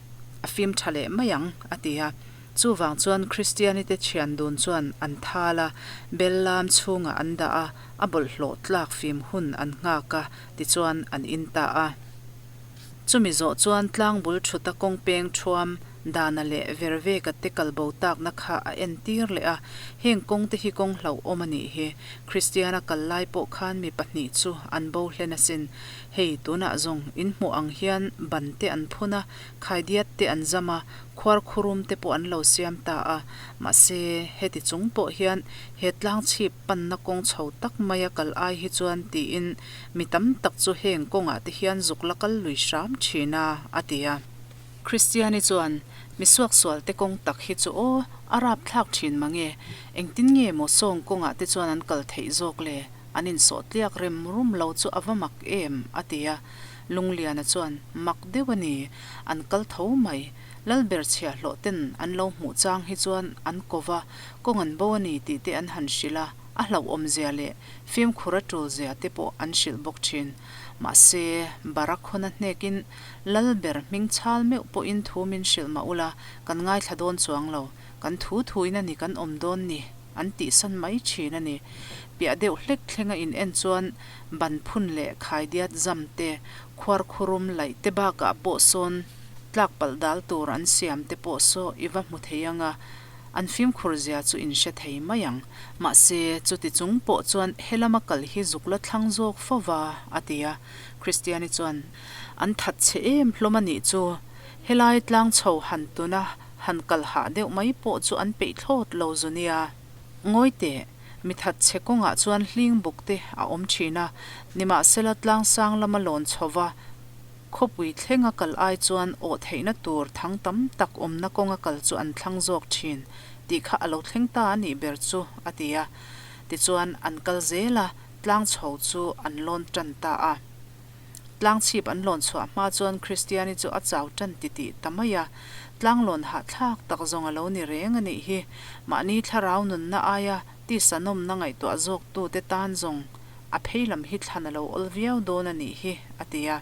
a fim tha leh mai ang, a ti a. Chuvang chuan Kristianite thian dun chuan an thal a, bel lam chhungah an dah a, a bawlhhlawh tlak fim hun an nghak a, tichuan an in ta a. Chumi zawh chuan tlang bul thuta kawng peng thuam Dana leh Verveka te kalbo takna kha a entir leh a, heng kawng te hi kawng hlauhawm a nih hi. Kristiana kal lai pawh khan mi pahnih chu an bo hlen asin. Hei tunah zawng in hmuh ang hian ban te an phun a, khaidiat te an zam a, khuarkhurum te pawh an lo siam ta a. Mahse, heti chung pawh hian he tlang chhip panna kawng chho tak maia kal ai hi chuan tiin mi tam tak chu heng kawngah te hian zuk la kal lui hram thin a, a ti a. Kristiani chuan, Mi suaksual te kawng tak hi chu aw, a rapthlak thin mange, engtin nge maw sawng kawngah te chuan an kal theih zawk le? An insawh tliak rem rum lo chu a va mak em? a ti a. Lungliana chuan, Mak deuh a ni, an kal tho mai. Lalber chhiahhlawh ten an lo hmuh chang hi chuan an ko va, kawng an bo a ni tih te an han hrilh a, a hlauhawmzia leh fimkhur a tulzia te pawh an hrilh bawk thin. Mahse, Barakhawn a hnekin Lalber hming chhal meuh pawhin thu min hrilh mah ula, kan ngaithla dawn chuang lo. Kan thu thuin a ni kan awm dawn ni, an tihsan mai thin a ni. Piah deuh hlek thlenga in en chuan ban phun leh khaidiat zam te, khuarkhurum laih te bakah pawh sawn tlak palh dal tur an siam te pawh saw i va hmu thei ang a, an fimkhur zia chu in hre thei mai ang. Mahse, chuti chung pawh chuan helama kal hi zuk la thlang zawk fo va, a ti a. Kristiani chuan, An that chhe em hlawm a nih chu. Helai tlang chho han tuna han kal hah deuh mai pawh chu an peih thlawt lo zu nia. Ngawi teh, mi that chhe kawngah chuan hling buk te a awm thin a, nimahsela tlang sang lama lawn chho va, khawpui thlenga kal ai chuan awh theihna tur thang tam tak awmna kawnga kal chu an thlang zawk thin tih kha a lo thleng ta a nih ber chu, a ti a. Tichuan an kal zel a, tlang chho chu an lawn tan ta a. Tlang chhip an lawn chhuah hma chuan Kristiani chu a chau tan titih ta mai a, tlang lawn hahthlak tak zawng a lo ni reng a nih hi. Mahni thlarau nunna aia tisa nawmna ngaihtuah zawktute tan zawng a phei lam hi thlan a lo awl viau dawn a nih hi, a ti a.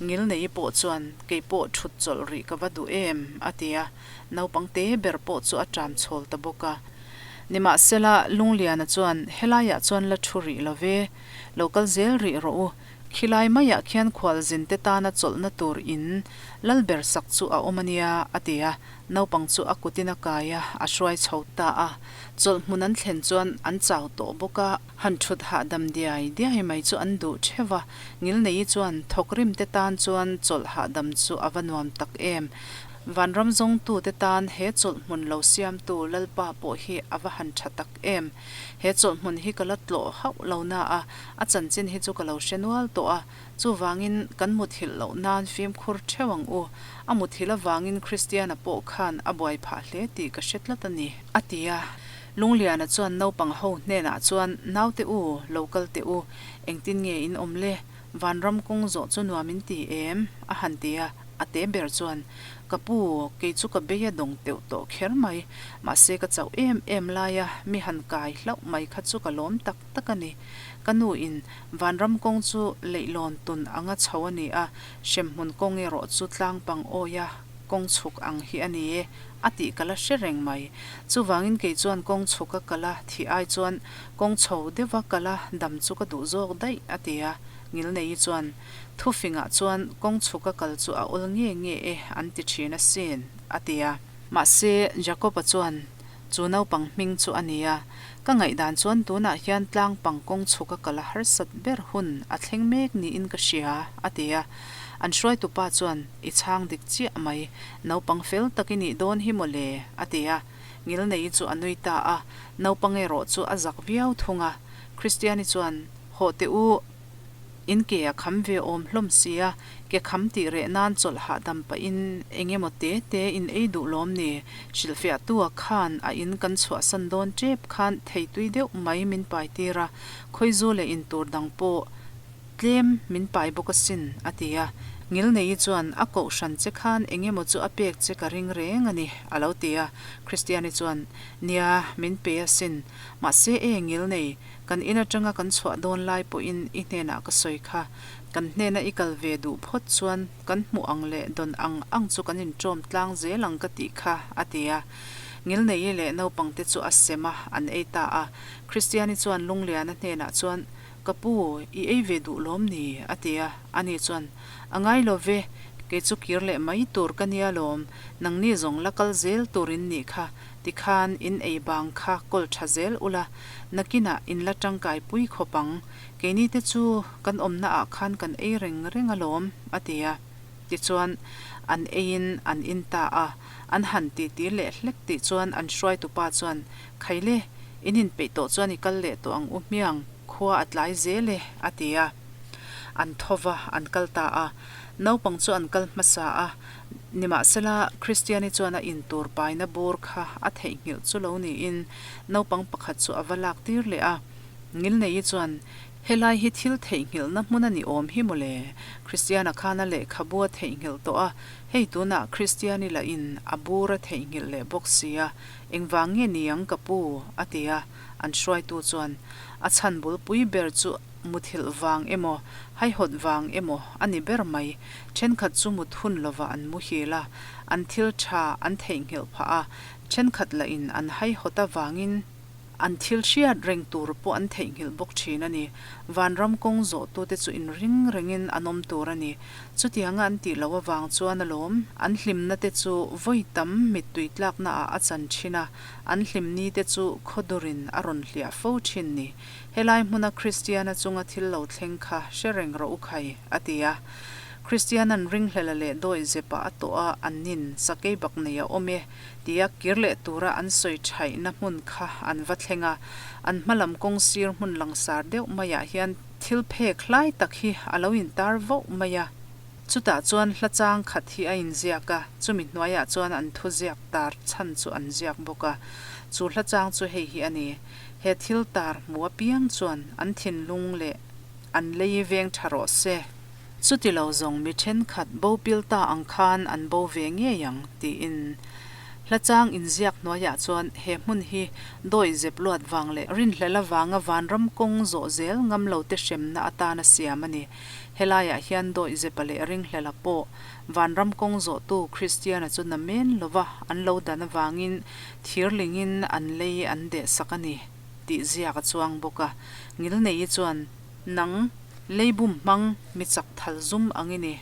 Ngilneii pawh chuan, Kei pawh thut chawlh rih ka va duh em? a ti a. Naupang te ber pawh chu a ṭam chhawl ta bawk a. Nimahsela, Lungliana chuan, Helaiah chuan la ṭhu rih lo ve. Lo kal zel rih rawh u. Khilai maiah khian khualzin te tana chawlhna tur in Lalber sak chu a awm a nia, a ti a. Naupang chu a kutin a kai a, a hruai chho ta a. Chawlh hmun an thlen chuan an chau tawh bawk a, han thut hahdam diai diai mai chu an duh theuh a. Ngilneii chuan thawkrim te tan chuan chawlh hahdam chu a va nuam tak em. Vanram zawngtute tan he chawlh hmun lo siamtu Lalpa pawh hi a va han tha tak em. He chawlhhmun hi ka la tlawh hauh lo na a, a chanchin hi chu ka lo hre nual tawh a, chuvangin kan muthilh loh nan fimkhur theuh ang u. A muthilh avangin Kristiana pawh khan a buai phah hle tih ka hre tlat a ni, a ti a. Lungliana chuan naupang ho hnenah chuan, Naute u, lo kal teh u, engtin nge in awm le? Vanram kawng zawh chu nuam in ti em? a han ti a, a te ber chuan, Ka pu, kei chu ka bei a dawng teuh tawh kher mai, mahse ka chauh em em laia mi han kai hlauh mai kha chu ka lawm tak tak a ni. Ka nu in Vanram kawng chu leihlawn tun anga chho a ni a, hremhmun kawng erawh chu tlangpang awia kawng chhuk ang hi a ni e, a tih ka la hre reng mai. Chuvangin kei chuan kawng chhuka kala thih ai chuan Kawng chho deuha kala dam chu ka duh zawk daih, a ti a. Ngilneii chuan, Thufingah chuan kawng chhuka kal chu a awl nge nge e, an ti thin asin, a ti a. Mahse, Jakob-a chuan, Chu naupang hming chu a ni a. Ka ngaihdan chuan tunah hian tlangpang kawng chhuka kal a harsat ber hun a thleng mek niin ka hria, a ti a. An hruaitupa chuan, I chhang dik chiah mai, naupang fel tak i nih dawn hi maw le, a ti a. Ngilneii chu a nui ta a, naupang erawh chu a zak viau thung a. Kristiani chuan, Hawh teh u, in ke a kham ve awm hlawm si a, ke kham tih reh nan chawlh hahdam pahin eng emaw te te in ei duh lawm ni? Hrilhfiahtua khan a in kan chhuahsan dawn tep khan theitui deuh mai min pai tir a, khawizu leh in tur dang pawh Tlem min pai bawk asin, a ti a. Ngilneii chuan, A kohhran che khan eng emaw chu a pek che ka ring reng a ni, a lo ti a. Kristiani chuan, Nia, min pe asin. Mahse e, Ngilnei, kan in atanga kan chhuah dawn lai pawhin i hnenah ka sawi kha. Kan hnena i kal ve duh phawt chuan kan hmuh ang leh dawn ang ang chu kan inṭawm tlang zel ang ka tih kha, a ti a. Ngilneii leh naupangte chu a sem a, an ei ta a. Kristiani chuan Lungliana hnenah chuan, Ka pu, i ei ve duh lawm ni? a ti a, ani chuan, A ngai lo ve, Kei chu kir leh mai tur ka nia lawm, nangni zawng la kal zel tur in nih kha, tikhan in ei bang kha kawl tha zel ula, nakinah in la tangkai pui khawp ang. Keini te chu kan awmna ah khan kan ei reng reng alawm, a ti a. Tichuan, an eiin an in ta a, an han titi leh hlek tih chuan an hruaitupa chuan, Khaile, in inpeih tawh chuan i kal leh tawh ang u hmiang, khua a tlai zel e, a ti a. An tho va, an kal ta a. Naupang chu an kal hmasa a, nimahsela Kristiani chuan a intur paina bur kha a theihnghilh chu lo niin naupang pakhat chu a va lak tir leh a. Ngilneii chuan, Helai hi thil theihnghilhna hmun a ni awm hi mawle. Kristiana khan a lehkhabu a theihnghilh tawh a, hei tunah Kristiani lahin a bur a theihnghilh leh bawk si a, engvang nge ni ang ka pu? a ti a, an hruaitu chuan a chhan bulpui ber chu Muthilh vang emaw, haihawt vang emaw a ni ber mai. Thenkhat chu mut hun lovah an muhil a, an thil tha an theihnghilh phah a, thenkhat lahin an haihawt avangin an thil hriat reng tur pawh an theihnghilh bawk thin a ni. Vanram kawng zawhtute chu inring rengin an awm tur a ni. Chutianga an tih loh avang chuan alawm, an hlimna te chu vawi tam mittui tlaknaah a chan thin a, an hlimni te chu khawdurin a rawn hliah fo thin ni. Helai hmuna Kristiana chunga thil lo thleng kha hre reng rawh u khai, a ti a. Kristianan ringhlela leh dawi zepa a tawh a, an nin, sakei bak nei a awm e, tia kir leh tura an sawi thaihna hmun kha an va thleng a. An hma lam kawng sir hmun langsar deuh maiah hian thil phek hlai tak hi a lo intar vauh mai a. Chutah chuan hla chang khat hi a inziak a, chumi hnuaiah chuan an thuziak tar chhan chu an ziak bawk a. Chu hla chang chu hei hi a ni. He thil tar hmu apiang chuan an thinlung leh an lei veng tha rawh se. Chuti lo zawng mi thenkhat bo pil ta ang khan an bo ve ngei ang, tiin hla chang inziak hnuaiah chuan he hmun hi dawi zep luat vang leh rinhlelh avanga vanram kawng zawh zel ngam lo te hremna atana siam a ni. Helaiah hian dawi zepa leh ringhlela pawh vanram kawng zawhtu Kristiana chu namen lova an lo dan avangin Thirlingin an lei an deh sak a ni tih ziak a chuang bawk a. Ngilneii chuan, Nang, lei bum hmang, mi chak thal zum ang i ni.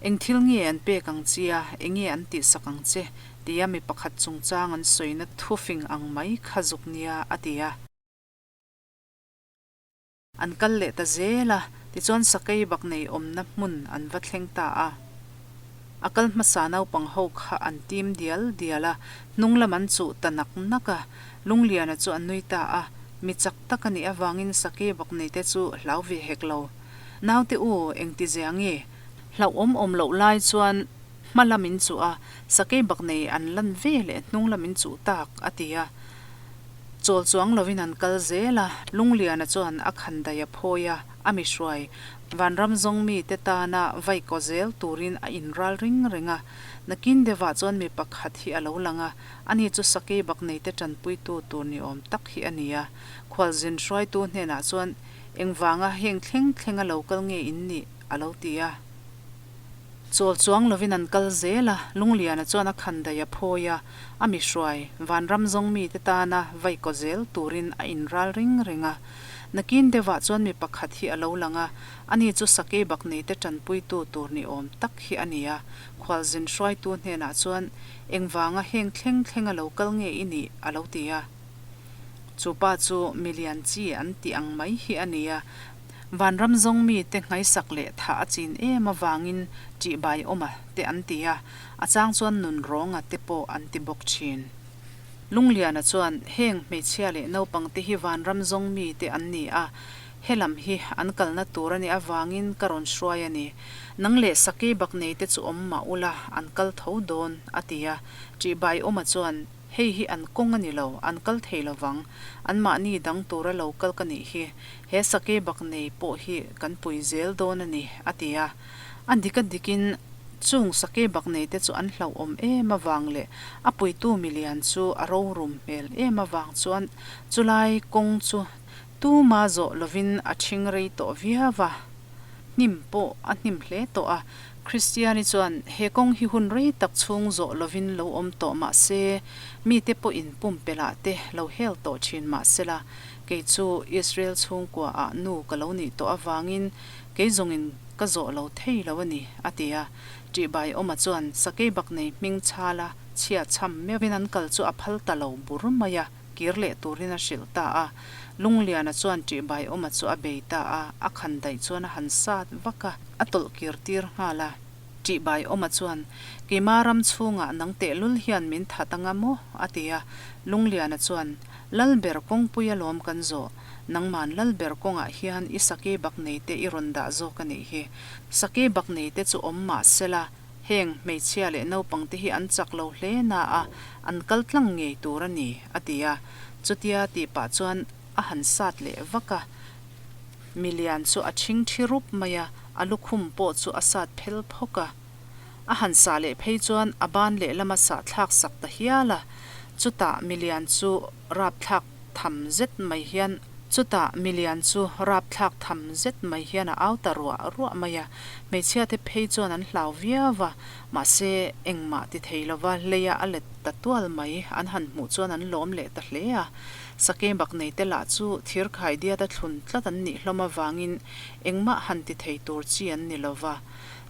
Eng thil nge an pek ang che a, eng nge an tih sak ang che? tia mi pakhat chungchang an sawina thufing ang mai kha zuk nia, a ti a. An kal leh ta zel a, tichuan sakei bak nei awmna hmun an va thleng ta a. A kal hmasa naupang ho kha an tim dial dial a, hnung lam an chuh ta nak nak a. Lungliana chu a nui ta a, mi chak tak a nih avangin sakei bak nei te chu hlau ve hek lo. Naute u, engti zia nge? Hlauhawm awm loh lai chuan hma lam in chuh a, sakei bak nei an lan ve leh hnung lam in chuh tak, a ti a. Chawl chuang lovin an kal zel a, Lungliana chuan a khandaih a phawi a, a mi hruai. Vanram zawng mite tana vai kaw zel turin a inral ring reng a. Nakin deuhah chuan mi pakhat hi a lo lang a, ani chu sakei bak neite tanpuitu tur ni awm tak hi a ni a. Khualzin hruaitu hnenah chuan, Engvanga heng thleng thleng a lo kal nge in nih? a lo ti a. Chawl chuang lovin an kal zel a, Lungliana chuan a khandaih a phawi a, a mi hruai, vanram zawng mite tana vai kaw zel turin a inral ring reng a. Nakin deuhah chuan mi pakhat hi a lo lang a, ani chu sakei bak neite tanpuitu tur ni awm tak hi a ni a. Khualzin hruaitu hnenah chuan, Engvanga heng thleng thleng a lo kal nge i nih? a lo ti a. Chu pa chu milian chi an tih ang mai hi a ni a, Vanram zawng mite nghaisak leh thah a chin em avangin ṭihbai awma te an ti a, a chang chuan nun rawnga te pawh an ti bawk ṭhin. Lungliana chuan heng hmeichhia leh naupang te hi vanram zawng mite an ni a, helam hi an kalna tur a nih avangin ka rawn hruai a ni. Nang leh sakei bak nei te chu awm mah ula an kal tho dawn, a ti a. Ṭihbai awma chuan Hei hi an kawng a ni lo, an kal thei lo vang. Anmahni dang tura lo kal ka nih hi. He sakei bak nei pawh hi kan pui zel dawn a ni, a ti a. A dik a dikin chung sakei bak nei te chu an hlauhawm em avang leh a puitu milian chu a rorum hmel em avang chuan chulai kawng chu tuma zawh lovin a ṭhing rei tawh viau a. Hnim pawh a hnim hle tawh a, Kristiani chuan he kawng hi hun rei tak chhung zawh lovin lo awm tawh mah se, mite pawhin pumpelh ah te lo hel tawh thin mah se la, Kei chu Israel chhungkuaah nu ka lo nih tawh avangin kei zawngin ka zawh lo thei lo a ni, a ti a. Ṭihbaiawma chuan Sakeibaknei hming chhala chhia chham meuhin an kal chu a phal ta lo bur mai a, kir leh turin a hrilh ta a. Lungliana chuan Ṭihbaiawma chu a bei ta a, a khan daih chuan a han sat vak a, a tawlh kir tir nghal a. Ṭihbaiawma chuan, Keima ram chhungah nang tehlul hian min that anga maw? a ti a. Lungliana chuan, Lalber kawngpui alawm kan zawh, nangman Lalber kawngah hian i sakei bak neite i rawn dah zawk a nih hi. Sakei bak neite chu awm mah sela, heng hmeichhia leh naupangte hi an chak lo hle na a, an kal tlang ngei tur a ni, a ti a. Chutia tih pah chuan a han sat leh vak a. Milian chu a ṭhing ṭhi rup mai a, a lukhum pawh chu a sat phel phawk a. A han sah leh phei chuan a ban lehlam a sah thlak sak ta hial a, chutah milian chu rapthlak tham zet mai hian chutah milian chu rapthlak tham zet mai hian a au ta ruah ruah mai a, hmeichhia te phei chuan an hlau viau a, mahse engmah ti thei lova leia a let ta tual mai an han hmuh chuan an lawm leh ta hle a, sakei bak nei te lah chu thirkhai diat a thlun tlat an nih hlawm avangin engmah han ti thei tur chi an ni lova.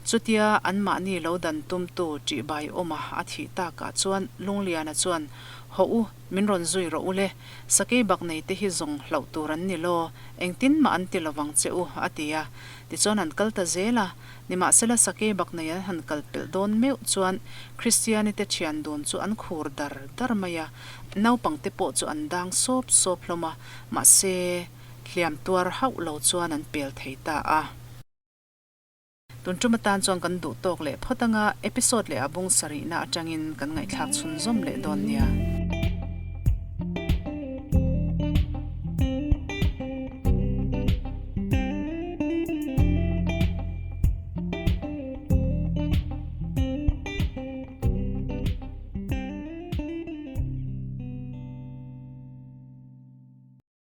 Chutia anmahni lo dan tumtu Ṭihbaiawma a thih takah chuan Lungliana chuan, Hawh u, min rawn zui rawh u le, sakei bak nei te hi zawng hlauh tur an ni law, engtin mah an ti lovang che u, a ti a. Tichuan an kal ta zel a, nimahsela sakei bak nei an han kal pelh dawn meuh chuan Kristiani te ṭhian dun chu an khur dar dar mai a, naupangte pawh chu an dang sawp sawp hlawm a, mahse hliam tuar hauh lo chuan an pel thei ta a. Tun tum atan chuan kan duh tawk leh phawt anga episode leh a bung sarihna atangin kan ngaihthlak chhunzawm leh dawn nia.